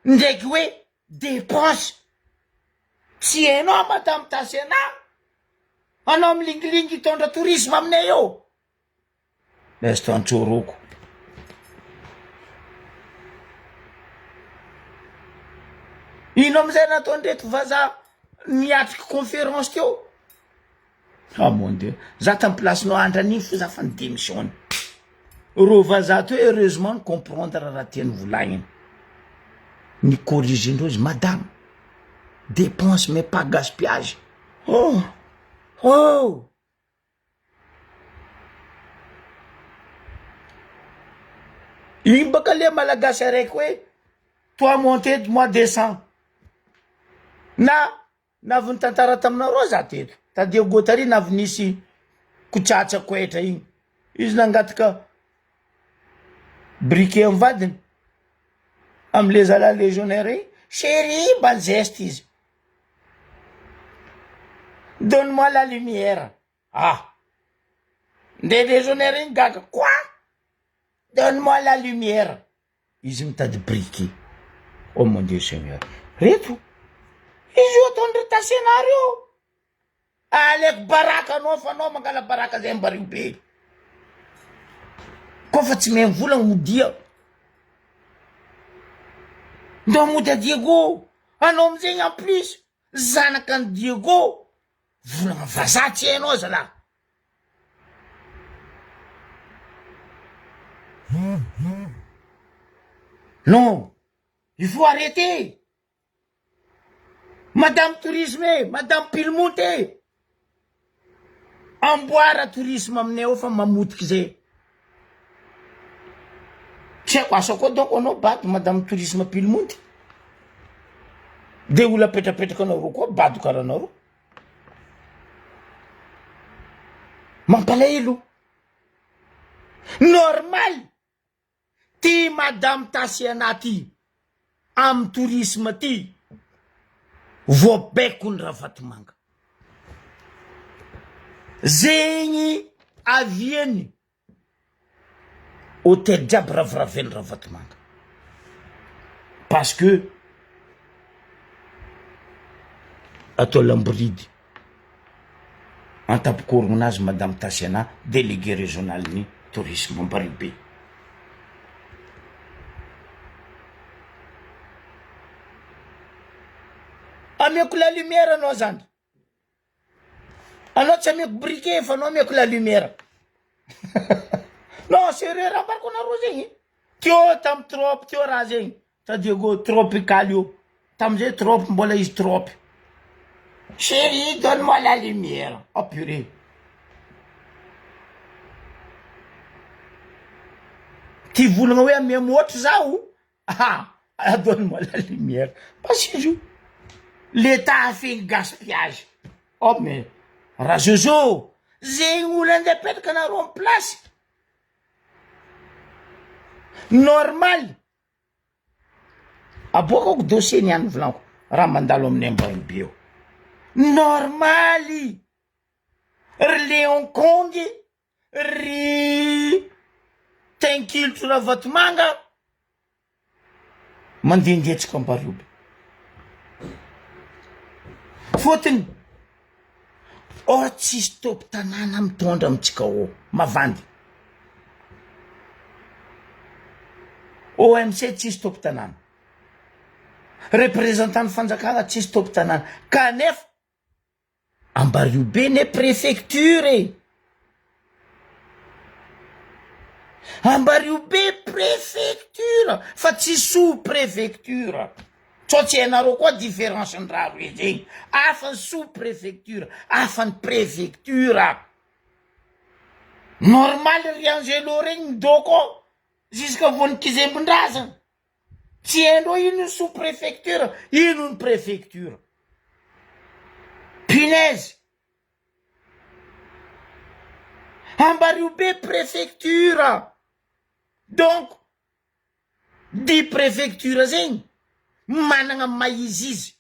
ndraiky hoe depense tsy hainao madame Tatiana anao milingilingy hitondra tourisme aminay eo laisse antsoroko ino amizay nataondreto vazaha niatriky conférence teo Ah mon Dieu, za tam place-nao andra an'igny fo za fa ni démissionne. Reo vazaha teo heureusement ni comprendre raha tiany volagniny. Ni corriger-ndreo izy, madame, dépense mais pas gaspillage. Oh! Oh! Igny baka le malagasy araiky hoe toi monte moi descend. Na Navy nitantara taminareo za teto, ta Diego tary navy nisy kotsatsa koetra igny, izy nangataka briquet am vadiny, amle zalahy legionnaire igny, chérie mba nizesta izy, donne moi la lumière, ah! Nde legionnaire igny gaga, quoi? Donne moi la lumière. Izy mitady briquet. Oh mon Dieu Seigneur. Reto, izy io ataon'ny ry Tasiana reo. Aleko baraka anao fa anao mangala baraka zay ambario be. Koa fa tsy mahay mivolagna modia. Ndao mody a Diego. Anao amizegny en plus zanaka an'i Diego. Volagna vazaha tsy hainao zalahy. Non, il faut arrêter. Madame tourisme e, madame Pilmonte e. Amboara tourisme aminay ao fa mamotiky zay. Tsy haiko asa koa donc anao bado madame tourisme Pilmonte. De olo apetrapetraka anareo koa bado karaha anareo. Mampalahelo. Normal ty madame Tasiana ty am tourisme ty voabaiko ny Ravatomanga. Zegny aviany Hotel jiaby raviraveny Ravatomanga parce que atao lamboridy antampokorognana azy madame Tatiana délégué régional ny tourisme Ambaribe. Ameko la lumière anao zany. Anao tsy ameko briquet fa anao ameko la lumière. Non sérieux raha ambarako anareo zegny. Teo tamy trop teo raha zegny. Ta Diego tropical io. Tamizay trop mbola izy trop. Chérie donne moi la lumière. Oh purée. Ty volagna hoe amia mihoatra zaho. Ah, donne moi la lumière. Parce que l'État a fait gaspillage. Oh mais Rajojo, zegny olo andeha apetraka anareo en place. Normal. Aboakako dossier niany volaniko raha mandalo amin'ny Ambanibe eo. Normaly. Ry Léon Kongy, ry Tenkilotro Ravatomanga. Mandehandeha tsika Ambariobe. Fôtony or tsisy tompon-tanàna mitondra amintsika ao, mavandy. OMC tsisy tompon-tanàna. Représentant ny fanjakana tsisy tompon-tanàna. Kanefa Ambariobe ne préfecture e! Ambariobe préfecture fa tsy sous préfecture. Sao tsy hainareo koa différence ny raha roe zegny. Hafa ny sous préfecture, hafa ny préfecture. Normal ry Angelo regny midôko ao jusqu'à vonikizembon-drazana. Tsy haindreo ino ny sous préfecture, ino ny préfecture. Punaise! Ambariobe préfecture. Donc, di préfecture zegny managna ny maha izy izy.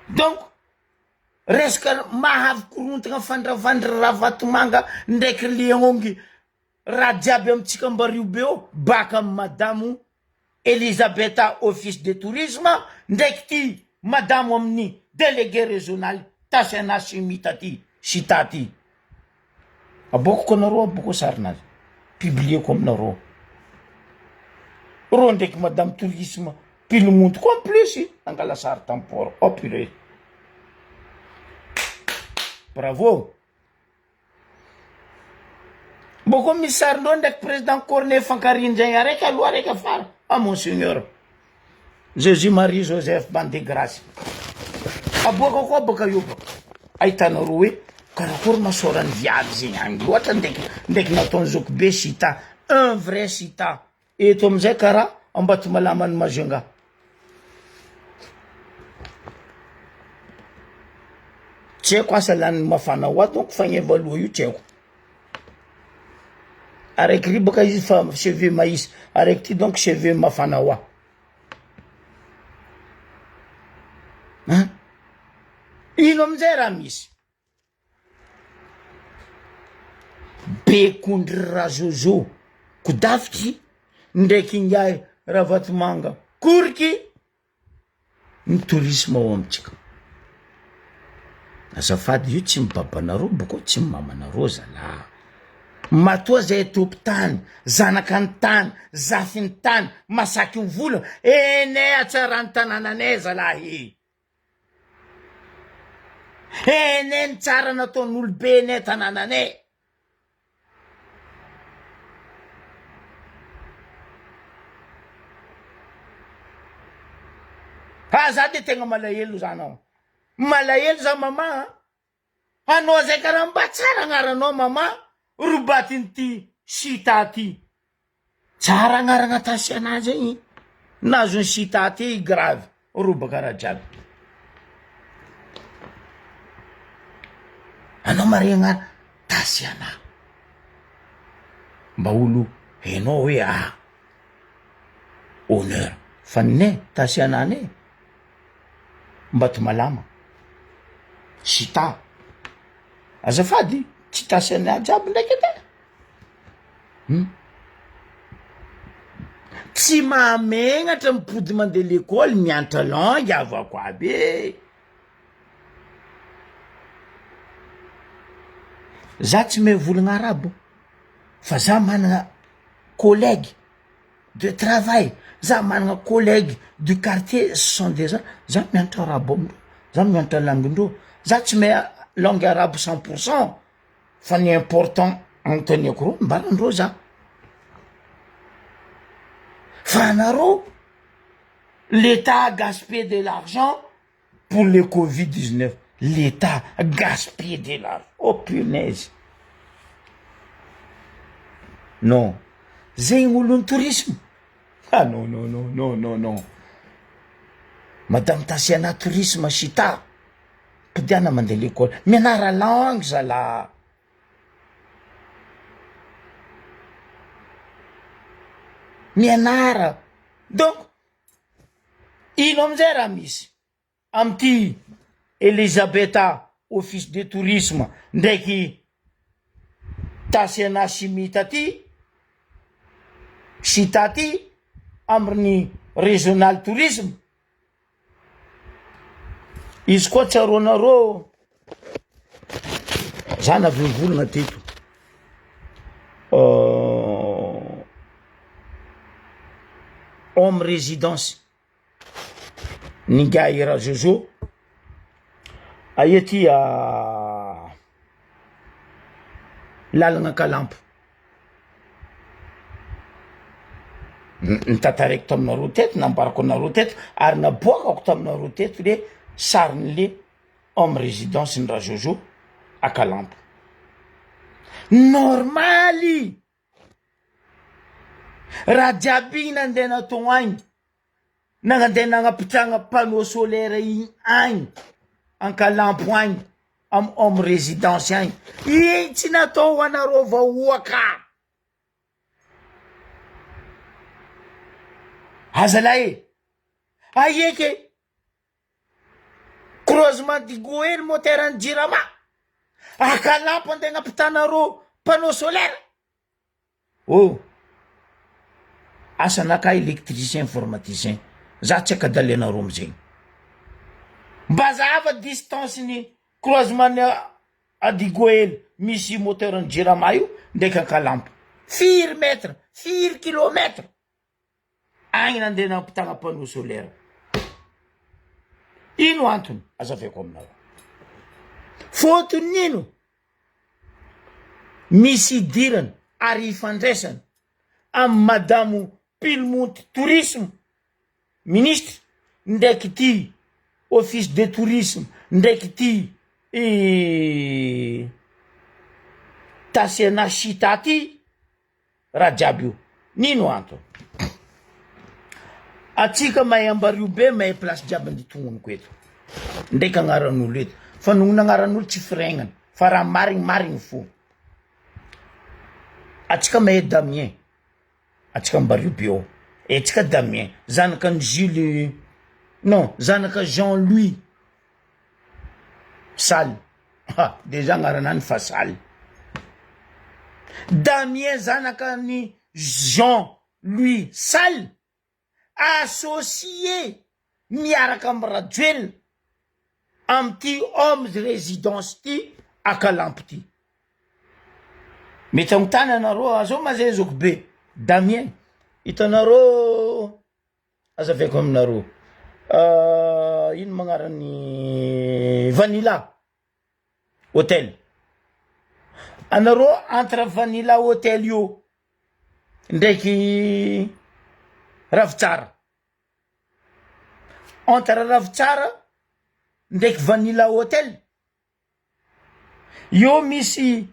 Donc, Resaka mahavy korontagna fandravandry Ravatomanga ndraiky Leongy raha jiaby amintsika Ambariobe eo baka amy madamo Elisabeth office de tourisme ndraiky ty madamo amin'ny délégué régional Tasiana Simita ty Sita ty. Aboakako anareo aboko sarinazy publieko aminareo reo ndraiky madame tourisme pilomonto koa en plus nangala sary tam port oh puree bravo mbô koa misy sarindreo ndraiky président corneille fankarindraigny araiky aloha araiky afara ah monseigneur Jesus Marie Joseph bande de grace. Aboaka koa baka io baka. Ahitanareo hoe karakory masoran'ny viavy zegny agny loatra ndraiky ndraiky nataon'i zokibe sita un vrai sita eto amizay karaha Ambatomalaman'i Majunga. Tsy haiko asa lanin'ny mafana ho ato donc fagneva aloha io tsy haiko. Araiky ry baka izy fa cheveux maïs, araiky ty donc cheveux mafana hoa. An! Ino amizay raha misy? Bekondry Razozo, kodafitry ndraiky ingahy Ravatomanga koriky. Ny tourisme ao amintsika. Azafady io tsy ny babanareo boko tsy ny mamanareo zalah. Matoa zay tompon-tany, zanaka ny tany, zafin'ny tany, masaky ny vola, enay hatsaran'ny tanànanay zalahy e! Enay ny tsara nataon'olobenay tanànanay. Ah za de tegna malahelo za anao, malahelo za mama a, anao zay karaha mba tsara agnaranao mama robatin'ity sita ty, tsara agnarana tasiana zegny, nahazo ny sita ty grave robaka raha jiaby. Anao mare agnara tasiana, mba olo hainao hoe ah. Honneur fa ninay tasiana anay Ambatomalama Sita azafady tsy tasiana jiaby ndraiky edy e hum tsy mahamenatra mipody mandeha lekôly mianatra langue avako aby e za tsy mahay volagna arabo fa za managna collègue de travail, za managna collègue du quartier ce sont des gens, za mianatra arabo amindreo, za mianatra languendreo, za tsy mahay langue arabo cent pour cent fa ny important anontaniako reo ambarandreo za, fa anareo l'etat gaspille de l'argent pour le covid 19 l'etat gaspille de l'argent oh punaise non zegny olon'ny tourisme ah non non non non non non madame Tatiana tourisme chita mpodiana mandeha l'école mianara langue zala mianara donc Ino amizay raha misy amty Elisabeth office de tourisme ndraiky. Tasiana chimie taty sy taty amr'ny regional tourisme. Izy koa tsaroanareo za navy nivolagna teto home résidence n'ingahy Rajojo aia ty lalagna Ankalampo. Notantaraiko taminareo teto, nambarako anareo teto ary naboakako taminareo teto le sarin'le home résidence ny Rajojo Akalampo. Normaly! Raha jiaby igny nandeha natao agny, nandeha nagnapitrahana panneau solaire igny agny Ankalampo agny amy home résidence agny, igny tsy natao ho anareo vahoaka. Azalahy e! Aia eky e! Croisement Digoelo moteur an'ny jirama, Ankalampo andeha agnapitanareo panneau solaire. Oh! Asa naka électricien informaticien, za tsy akadaly anareo amizegny. Mba zahava distance ny croisement ny Adigoely misy moteur ny jirama io ndraiky Ankalampo. Firy mètre, firy kilomètre agny nandeha nampitagna panneau solaire. Ino antony? Azavaiko aminareo. Fôtony ino? Misy idirana ary ifandraisana amin'i Madamo Pilmonte Tourisme, Ministre, ndraiky ity Office de Tourisme, ndraiky ity Tasiana Chita ty. Raha jiaby io. Nino antony? Atsika mahay ambario be mahay place jiaby andeha tognoniko eto. Ndraiky agnaran'olo eto. Fa nohon'ny agnaran'olo tsy firegnana. Fa raha marigny marigny fo. Atsika mahay Damien. Atsika ambario be ao. Atsika Damien. Zanakan'i Jules non zanaka Jean Louis. Saly ha dejà agnaranany fa saly. Damien zanaka ny Jean Louis Saly associé miaraka am Rajoelina amty homme résidence ty Akalampo ty. Mety agnontany anareo azao ma zay zoky be Damien hitanareo Azavaiko aminareo ino magnaran'ny Vanilla hotel anareo entre Vanilla hotel io ndraiky Ravitsara entre Ravitsara ndraiky Vanilla hotel Eo misy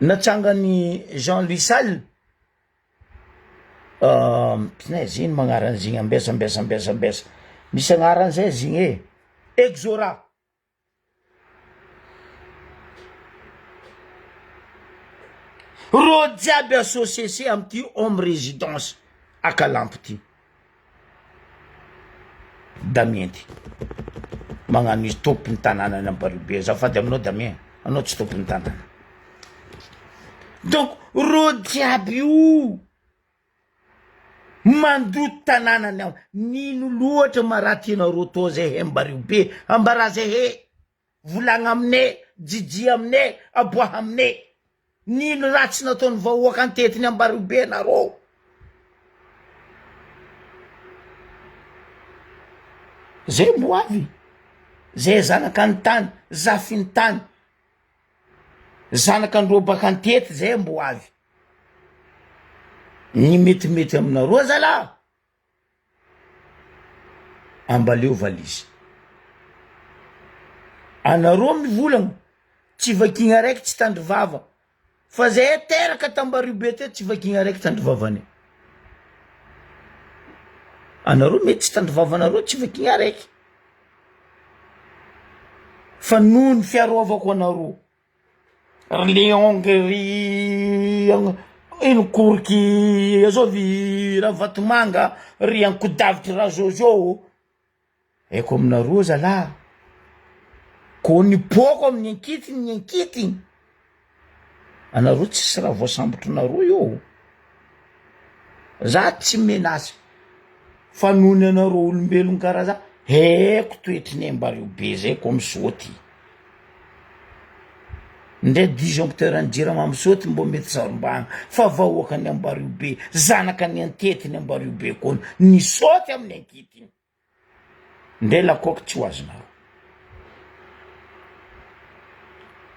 natsangan'i Jean Louis Salle, pinaise ino ma agnaran'izy igny ambesa ambesa ambesa ambesa, misy agnarany zay izy igny e, Exora. Rô jiaby associer amty home résidence Akalampo ty. Damien ty magnano izy tompony tanàna any Amparibe azafady aminao Damien anao tsy tompony tanàna donc rô jiaby io mandoto tanànany ao nino loatra ma raha tianareo atao zay Ambariobe ambara zay he Volagna aminay, jijia aminay, aboaha aminay. Nino raha tsy nataon'ny vahoaka antetiny Ambariobe anareo. Zay mbo avy, zay zanaka ny tany, zafin'ny tany, zanaka androbaka antety zay mbo avy. Ny metimety aminareo zalahy. Ambaleo valizy. Anareo mivolagna tsy vakigna araiky tsy tandry vava fa zahay teraka tambaribe teo tsy vakigna araiky tandry vavanay. Anareo mety tsy tandry vavanareo tsy vakigna araiky fa noho ny fiarovako anareo. Ry Léon ry ino koriky azovy Ravatomanga ry Ankodavitry Rajojo haiko aminareo zalah ko nipoko amin'ny ankitiny ny ankitiny. Anareo tsisy raha voasambotrinareo eo. Za tsy menace fa noho ny anareo olombelogno karaha za heko toetry ny ambareo be zay ko misaoty. Ndre disjoncteur ny jirama misaoty mbô mety sarombahana fa vahoaka ny ambareo be zanaka ny antety ny ambareo be koa nisaoty amin'ny ankitiny. Ndre lakoky tsy ho azonareo.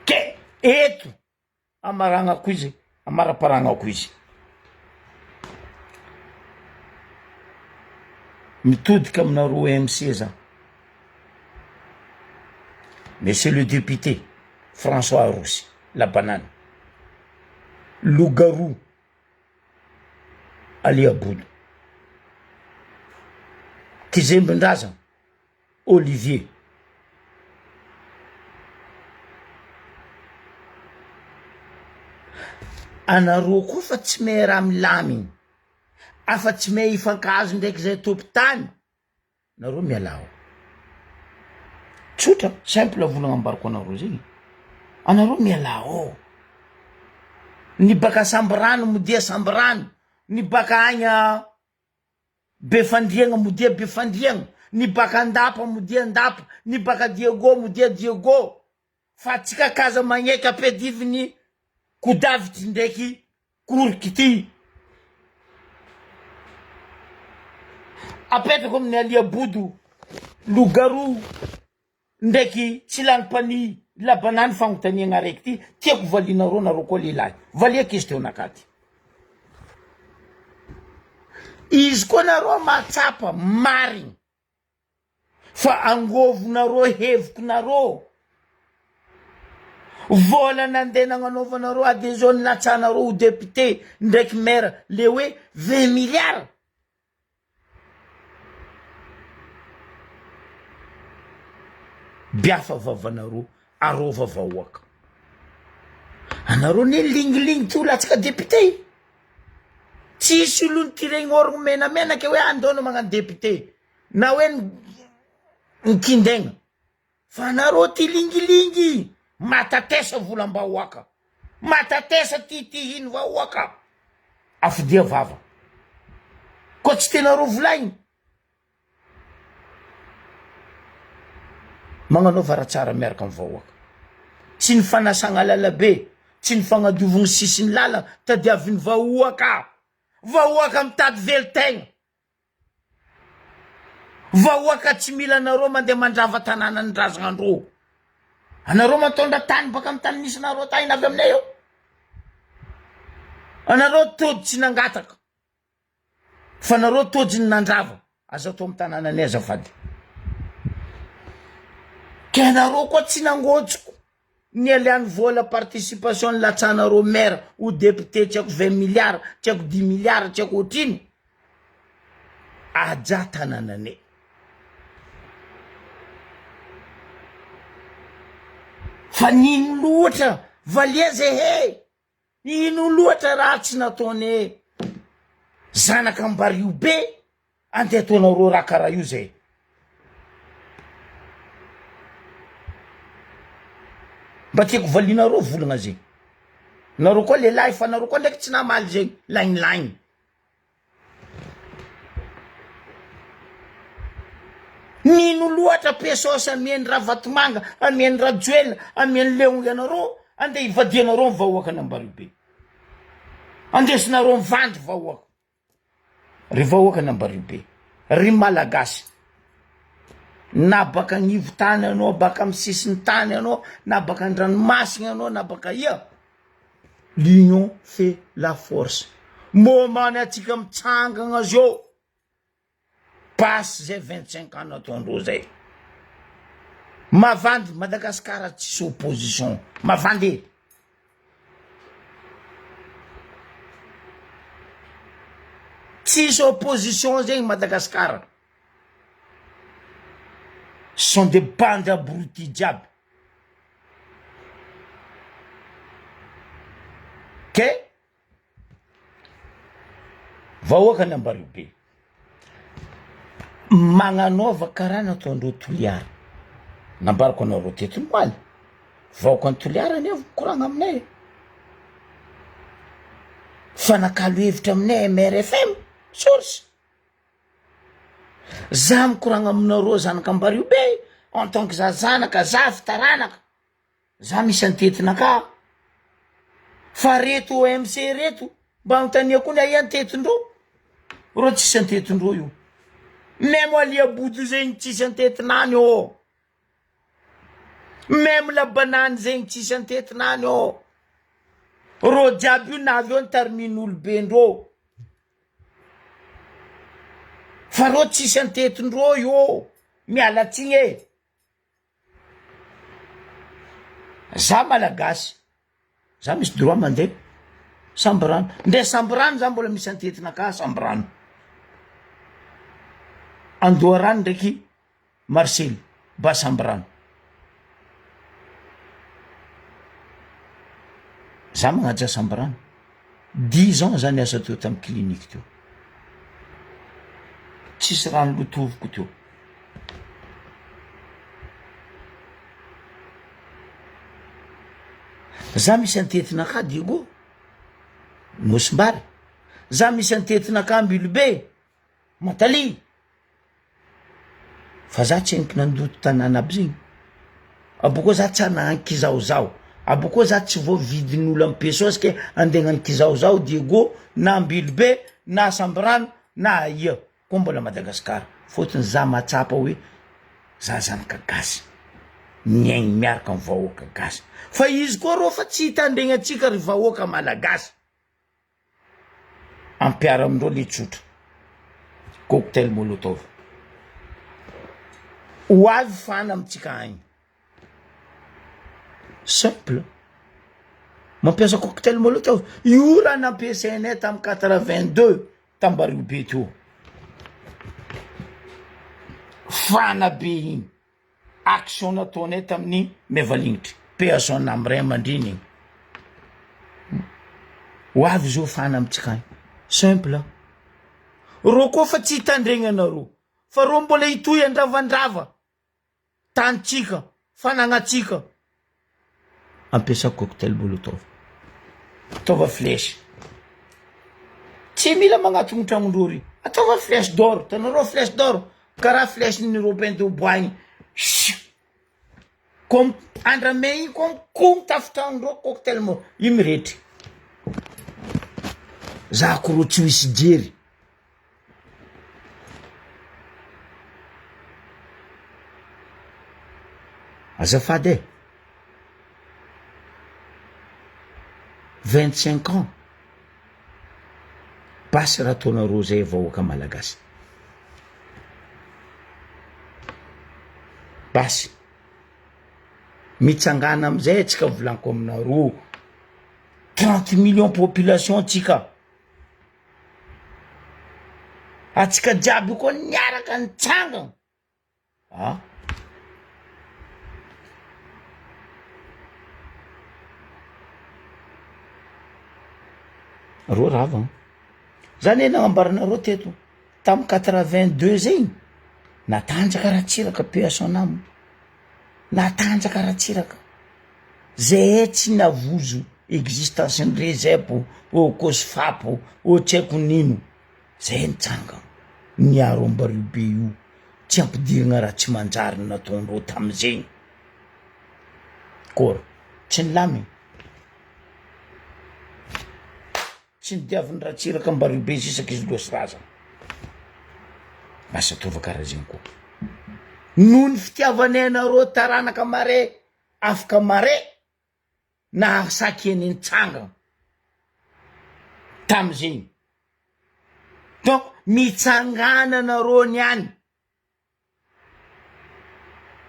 Ke eto Amaragnako izy, amaram-paragnako izy. Mitodika aminareo MC za. Monsieur le député François Arosy, la banane. Loup-garou Ali Abodo. Kizembindrazana. Olivier. Anareo koa fa tsy mahay raha milamigny, afa tsy mahay hifankahazo ndraiky zay tompon-tany, nareo mialà ao. Tsotra, simple volagna ambarako anareo zegny, anareo mialà ao. Ny baka Sambirano modia Sambirano, ny baka agny Befandriagna modia Befandriagna, ny baka Andapa modia Andapa, ny baka Diego modia Diego, fa tsika kaza magneky ampiadiviny Kodavitry ndraiky Koroky ty. Apetrako amin'ny Aliabodo, Loup-garou. Ndraiky tsy lany mpanihy labanany fagnontaniagna araiky ty tiako valianareo nareo koa lehilahy valia question nakahy ty izy koa nareo mahatsapa marigny fa angôvonareo hevikinareo vôla nandeha nagnanaovanareo adhesion nilatsahanareo ho député ndraiky maire le hoe 20 milliards Biafa vavanareo arova vahoaka. Anareo ne lingilingy ty ho latsaka député e. Tsisy olo nitiregny orogno menamena ke hoe andao anao magnano député na hoe nikindegna. Fa anareo ty lingilingy matatesa volam-bahoaka. Matatesa ty tihiny vahoaka. Afodia vava. Koa tsy tianareo volaigny. Magnanaova raha tsara miaraka amin'ny vahoaka. Tsy ny fanasagna lalabe, tsy ny fagnadiovagna sisin'ny lalana tadiavin'ny vahoaka. Vahoaka mitady velon-tegna. Vahoaka tsy mila anareo mandeha mandrava tanàna ny razanandreo. Anareo mitondra tany baka amin'ny tany misy anareo tany avy aminay eo. Anareo tody tsy nangataka. Fa anareo tody ny nandrava. Aza atao amin'ny tanànanay azafady. Ke anareo koa tsy nangôjiko. Nialany vola participation nilatsahanareo maire ou député tsy haiko 20 milliards, tsy haiko 10 milliards, tsy haiko ohatrino. Aja tananane. Fa nino loatra valia zehe. Ino loatra raha tsy nataone zanak'Ambario be andeha ataonareo raha karaha io zay. Mba tiako valianareo volagna zegny. Nareo koa lehilahy fa nareo koa ndraiky tsy namaly zegny, lagnilagny. Nino loatra pesos amian'i Ravatomanga, amian'i Rajoelina, amian'i Leon ianareo, andeha hivadianareo ny vahoakan'Ambaribe. Andesinareo mivandy vahoaka. Ry vahoakan'Ambaribe, ry Malagasy, na baka agnivo tany anao, baka amy sisin'ny tany anao, na baka an-dranomasina anao, na baka ia, L'union fait la force. Moment ny antsika mitsangagna zao. Passe zay 25 ans nataondreo zay. Mavandy Madagascar tsisy opposition. Mavandy e. Tsisy opposition zegny Madagascar. Sont des bandes abrutis jiaby. Ke vahoaka ny Ambariobe magnanaova karaha nataondreo Toliara, nambarako anareo teto omaly, vahoakan'i Toliara anie mikoragna aminay e. Mifanakalo hevitra aminay MRFM, source. Za mikoragna aminareo zanak'Ambario be en tant que za zanaka, zafy, taranaka, za misy antetinakà, fa reto OMC reto mba anontania koa ny aia antetindreo, reo tsisy antetindreo io, meme Alia Bodo zegny tsisy antetinany ô, meme la banane zegny tsisy antetinany ô, reo jiaby io na avy eo nitarimin'olobendreo. Fa reo tsisy antetindreo io, miala tsiny e! Za malagasy, za misy droit mandeha Sambirano, ndre Sambirano za mbola misy antetinakahy Sambirano, Andoharano ndraiky Marsely, Bas Sambirano. Za magnaja Sambirano, dix ans za niasa teo tamy clinique teo, tsisy raha nilotoviko teo. Za misy antetinakà Diego, Nosimbary, za misy antetinakà Ambilobe, Matalia. Fa za tsy henoko nandoto tanàna aby zegny, abôkeo za tsy hagnano kizahozaho, abôkeo za tsy voavidin'olo amy pesos ke ande hagnano kizahozaho Diego na Ambilobe na Sambirano na aia koa mbola Madagascar, fôtony za mahatsapa hoe za zanaka gasy, miaigny miaraka amy vahoaka gasy, fa izy koa rô fa tsy hitandregny antsika ry vahoaka malagasy. Ampiaro amindreo le tsotra. Cocktail molotov. Ho avy fana amintsika agny. Simple. Mampiasa cocktail molotov. Io raha nampiasainay tamin'ny 82 tambario be teo. Fana be igny. Action nataonay tamin'ny Mevalinitry, paix à son âme, ray aman-dreny igny. Ho avy zao fana amintsika agny. Simple. Rô koa fa tsy hitandregnanareo fa rô mbola hitohy handravandrava tanintsika, fanagnantsika. Ampiasao cocktail molotov. Ataova flèche. Tsy mila magnatogno tragnondreo ry. Ataova flèche d'or. Hitanareo flèche d'or? Karaha flèche ny Robin de bois igny. Siuu. Comme andramena igny koa mikomy tafitragnondreo cocktail mo. Io mirehetry. Za ko rô tsy ho hisy jery. Azafady e! 25 ans basy raha ataonareo zay vahoaka malagasy, basy, mitsangana amizay atsika volaniko aminareo, 30 millions population tsika. Atsika jiaby io koa niaraka nitsangana a! Reo rava an! Za ne nagnambaranareo teto tamy quatre vingt deux zegny natanjaka Ratsiraka paix à son ame, natanjaka Ratsiraka. Zahay tsy navozo existence ny rezep ô cosfap ô tsy haiko nino, zay nitsangana niaro ambario be io, tsy ampidirina raha tsy manjary ny nataondreo tamizegny, kôra tsy nilamigny, tsy nidiaviny ratsiraka ambario be zisaky izy loha sy razana, lasa ataova karaha zegny koa, noho ny fitiavanay anareo taranaka mare. Afaka mare nahasaky eny nitsangana tamizegny donc mitsangana nareo niany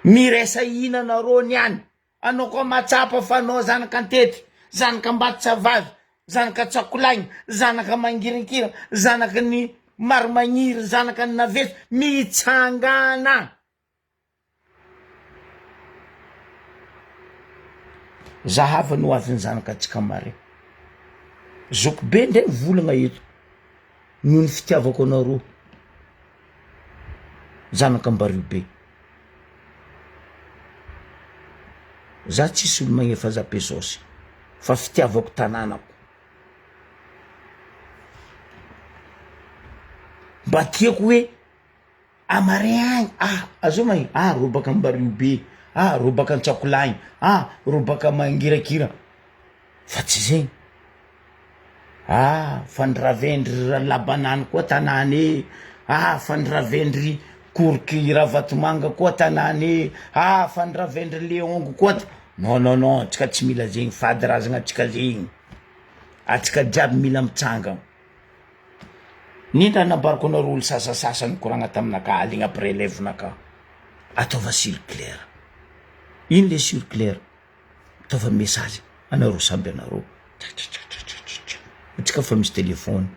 miresa hina nareo niany anao koa matsapa fa anao zanaka antety zanaka ambatosavavy zanaka tsakolagny zanaka mangirinkira zanaky ny maromagniry zanaka ny naveso mitsangana. Zahava ny hoavin'ny zanak'antsika mare. Zoky be ndray mivolagna eto noho ny fitiavako anareo zanak'Ambariho be. Za tsisy olo magnefa za be saosy fa fitiavako tanànako. Mba tiako hoe amaray agny, ah azao ma ah rô baka Ambario be, ah rô baka Antsakolagny, ah rô baka Mangirakira, fa tsy zegny. Ah fa ny ravendry Labanany koa tanàna e, ah fa ny ravendry Koroky Ravatomanga koa tanàna e, ah fa ny ravendry Leongo koa ta-, non non non antsika tsy mila zegny fady razagna antsika zegny, antsika jiaby mila mitsangana. Nino raha nambarako anareo olo sasasasany nikoragna taminakahy aligna prelève-nakahy, ataova circulaire, ino le circulaire? Ataova message anareo samby anareo tratratratratratatra antsika fa misy telephone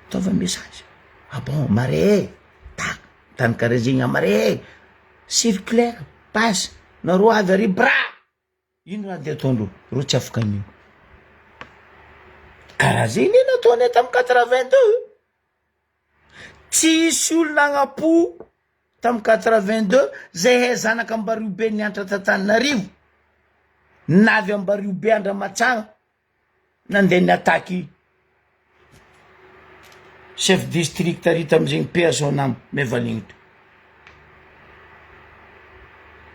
ataova message ah bon mare e tak tany karaha zegny ah mare e circulaire passe nareo avy ary bra ino raha andeha ataondreo reo tsy afaka an'io karaha zegny ne nataonay tamy 82 tsy hisy olo nagnapo Tam 82 zay he zanak Ambariobe niantra t'Antananarivo navy Ambariobe Andramatsagna nandeha niataky chef district ary tamizegny paix à son ame Mevaligny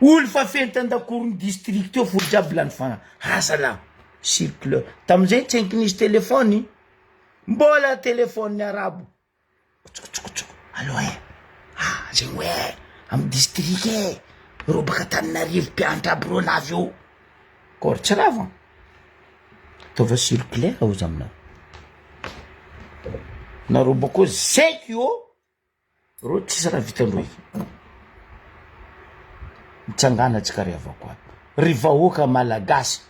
olo fa feno tandakoron'ny district eo fo jiaby lany fagnahy asa lah circule tamizay tsy haiko nisy telefony mbola telefony arabo Kotsokotsoko, allo eh, ah zegny hoe amy district e, reo baka Antananarivo mpianatra aby reo navy eo, kôry tsy rava, ataova circulaire ozy aminao, nareo bakeo zaiky io, reo tsisy raha vitandreo eky, mitsangana antsika ry havako aby, ry vahoaka malagasy,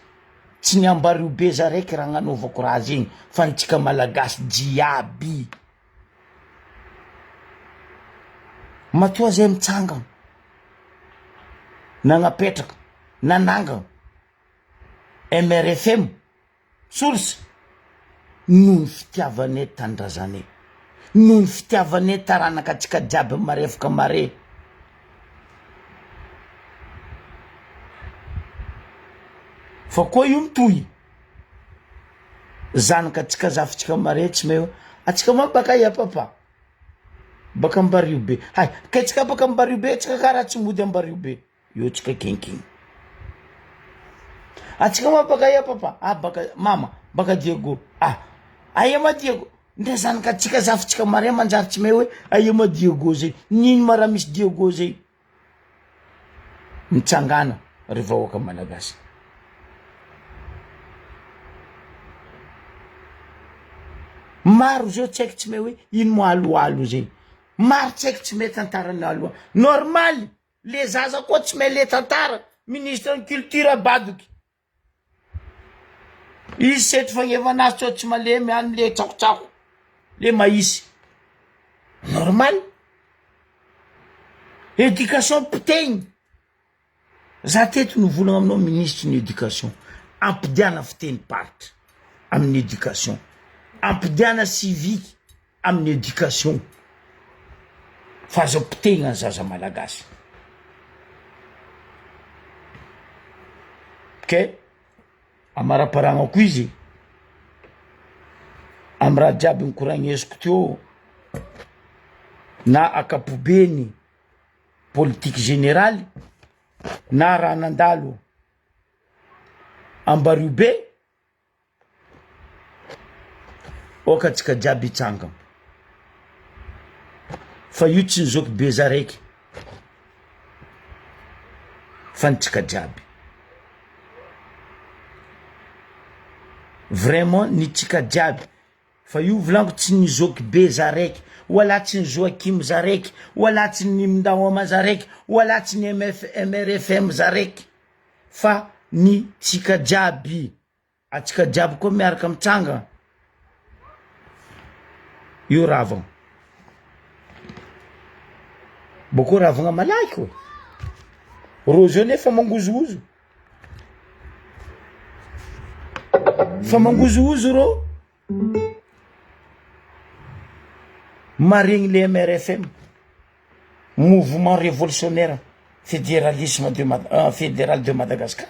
tsy ny Ambariobe za raiky raha agnanaovako raha zegny fa ny tsika malagasy jiaby. Matoa zay mitsangana, nagnapetraka, nanangana MRFM, source, noho ny fitiavanay tanindrazanay, noho ny fitiavanay taranaka antsika jiaby marefoka mare. Fa koa io mitohy. Zanaka antsika zafintsika mare tsy mahay hoe antsika ma baka aia papa? Baka Ambario be, hay kay tsika baka Ambario be tsika karaha tsy mody Ambario be, eo tsika kenkeigny. Antsika ma baka aia papa? Ah baka mama baka Diego, ah aia ma Diego? Ndre zanaka antsika zafintsika mare manjary tsy mahay hoe aia ma Diego zay, n'ino ma raha misy Diego zay. Mitsangàna ry vahoaka malagasy. Maro zao tsy haiko tsy mahay hoe ino moa aloalo zegny. Maro tsy haiko tsy mahay tantaran'ny aloalo. Normal, le zaza koa tsy mahay le tantara, ministre ny culture badoky. Izy setry fagnevana azy tsao tsy malemy any le tsakotsako, le mahisy. Normal. Education potehiny. Za teto nivolagna aminao minisitry ny education, ampidiana fitenim-paritra amin'ny education, ampidiana civique amin'ny education fa aza potehina ny zaza malagasy. Ok, amaraparagna koa izy amy raha jiaby nikoragnesiko teo na ankapobeny politique generaly na raha nandalo Ambariobe. Aoka antsika jiaby hitsangana fa io tsy ny zoky be za raiky fa ny tsika jiaby, vraiment ny tsika jiaby fa io volaniko tsy ny zoky be za raiky, wala tsy ny Joachim za raiky, wala tsy ny Mdahoma za raiky, wala tsy ny MF MRFM za raiky fa ny tsika jiaby. Atsika jiaby koa miaraka mitsanga io ravagna. Bôkô ravagna malaky ô. Rô zao nefa mangozohozo. Fa mangozohozo rô. Maregny le MRFM, Mouvement Révolutionnaire Fédéralisme de Mad- Fédéral de Madagascar.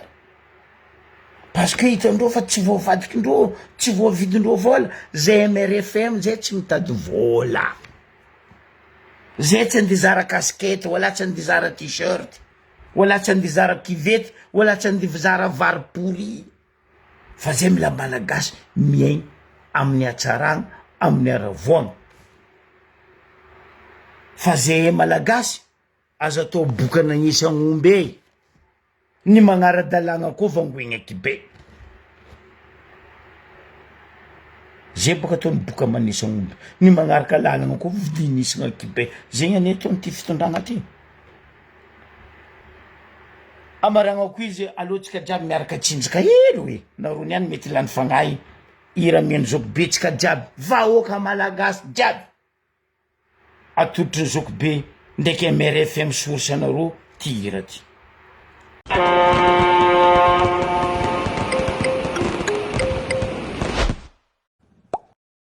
Parce que hitandreo fa tsy voavadikindreo, tsy voavidindreo vôla, zay MRFM zay tsy mitady vôla. Zay tsy andeha hizara casquette, wala tsy andeha hizara t-shirt, wala tsy andeha hizara kivety, wala tsy andeha hizara vary pourri. Fa zay mila Malagasy miaigny amin'ny hatsaragna, amin'ny haravoagna. Fa zay Malagasy aza atao boka nagnisy agnomby e! Ny magnara-dalàgna koa vangoegna kibe. Zay bôka ataony boka manisy agnomby. Ny magnaraka lalagna koa vidinisagna kibe. Zegny anie ataon'ity fitondragna ty. Amaragnako izy, aleo tsika jiaby miaraka tsinjaka hely oe, nareo niany mety lany fagnahy, hira amian'ny zokibe tsika jiaby, vahoaka malagasy jiaby. Atolotry ny zokibe ndraiky MRFM source anareo ty hira ty.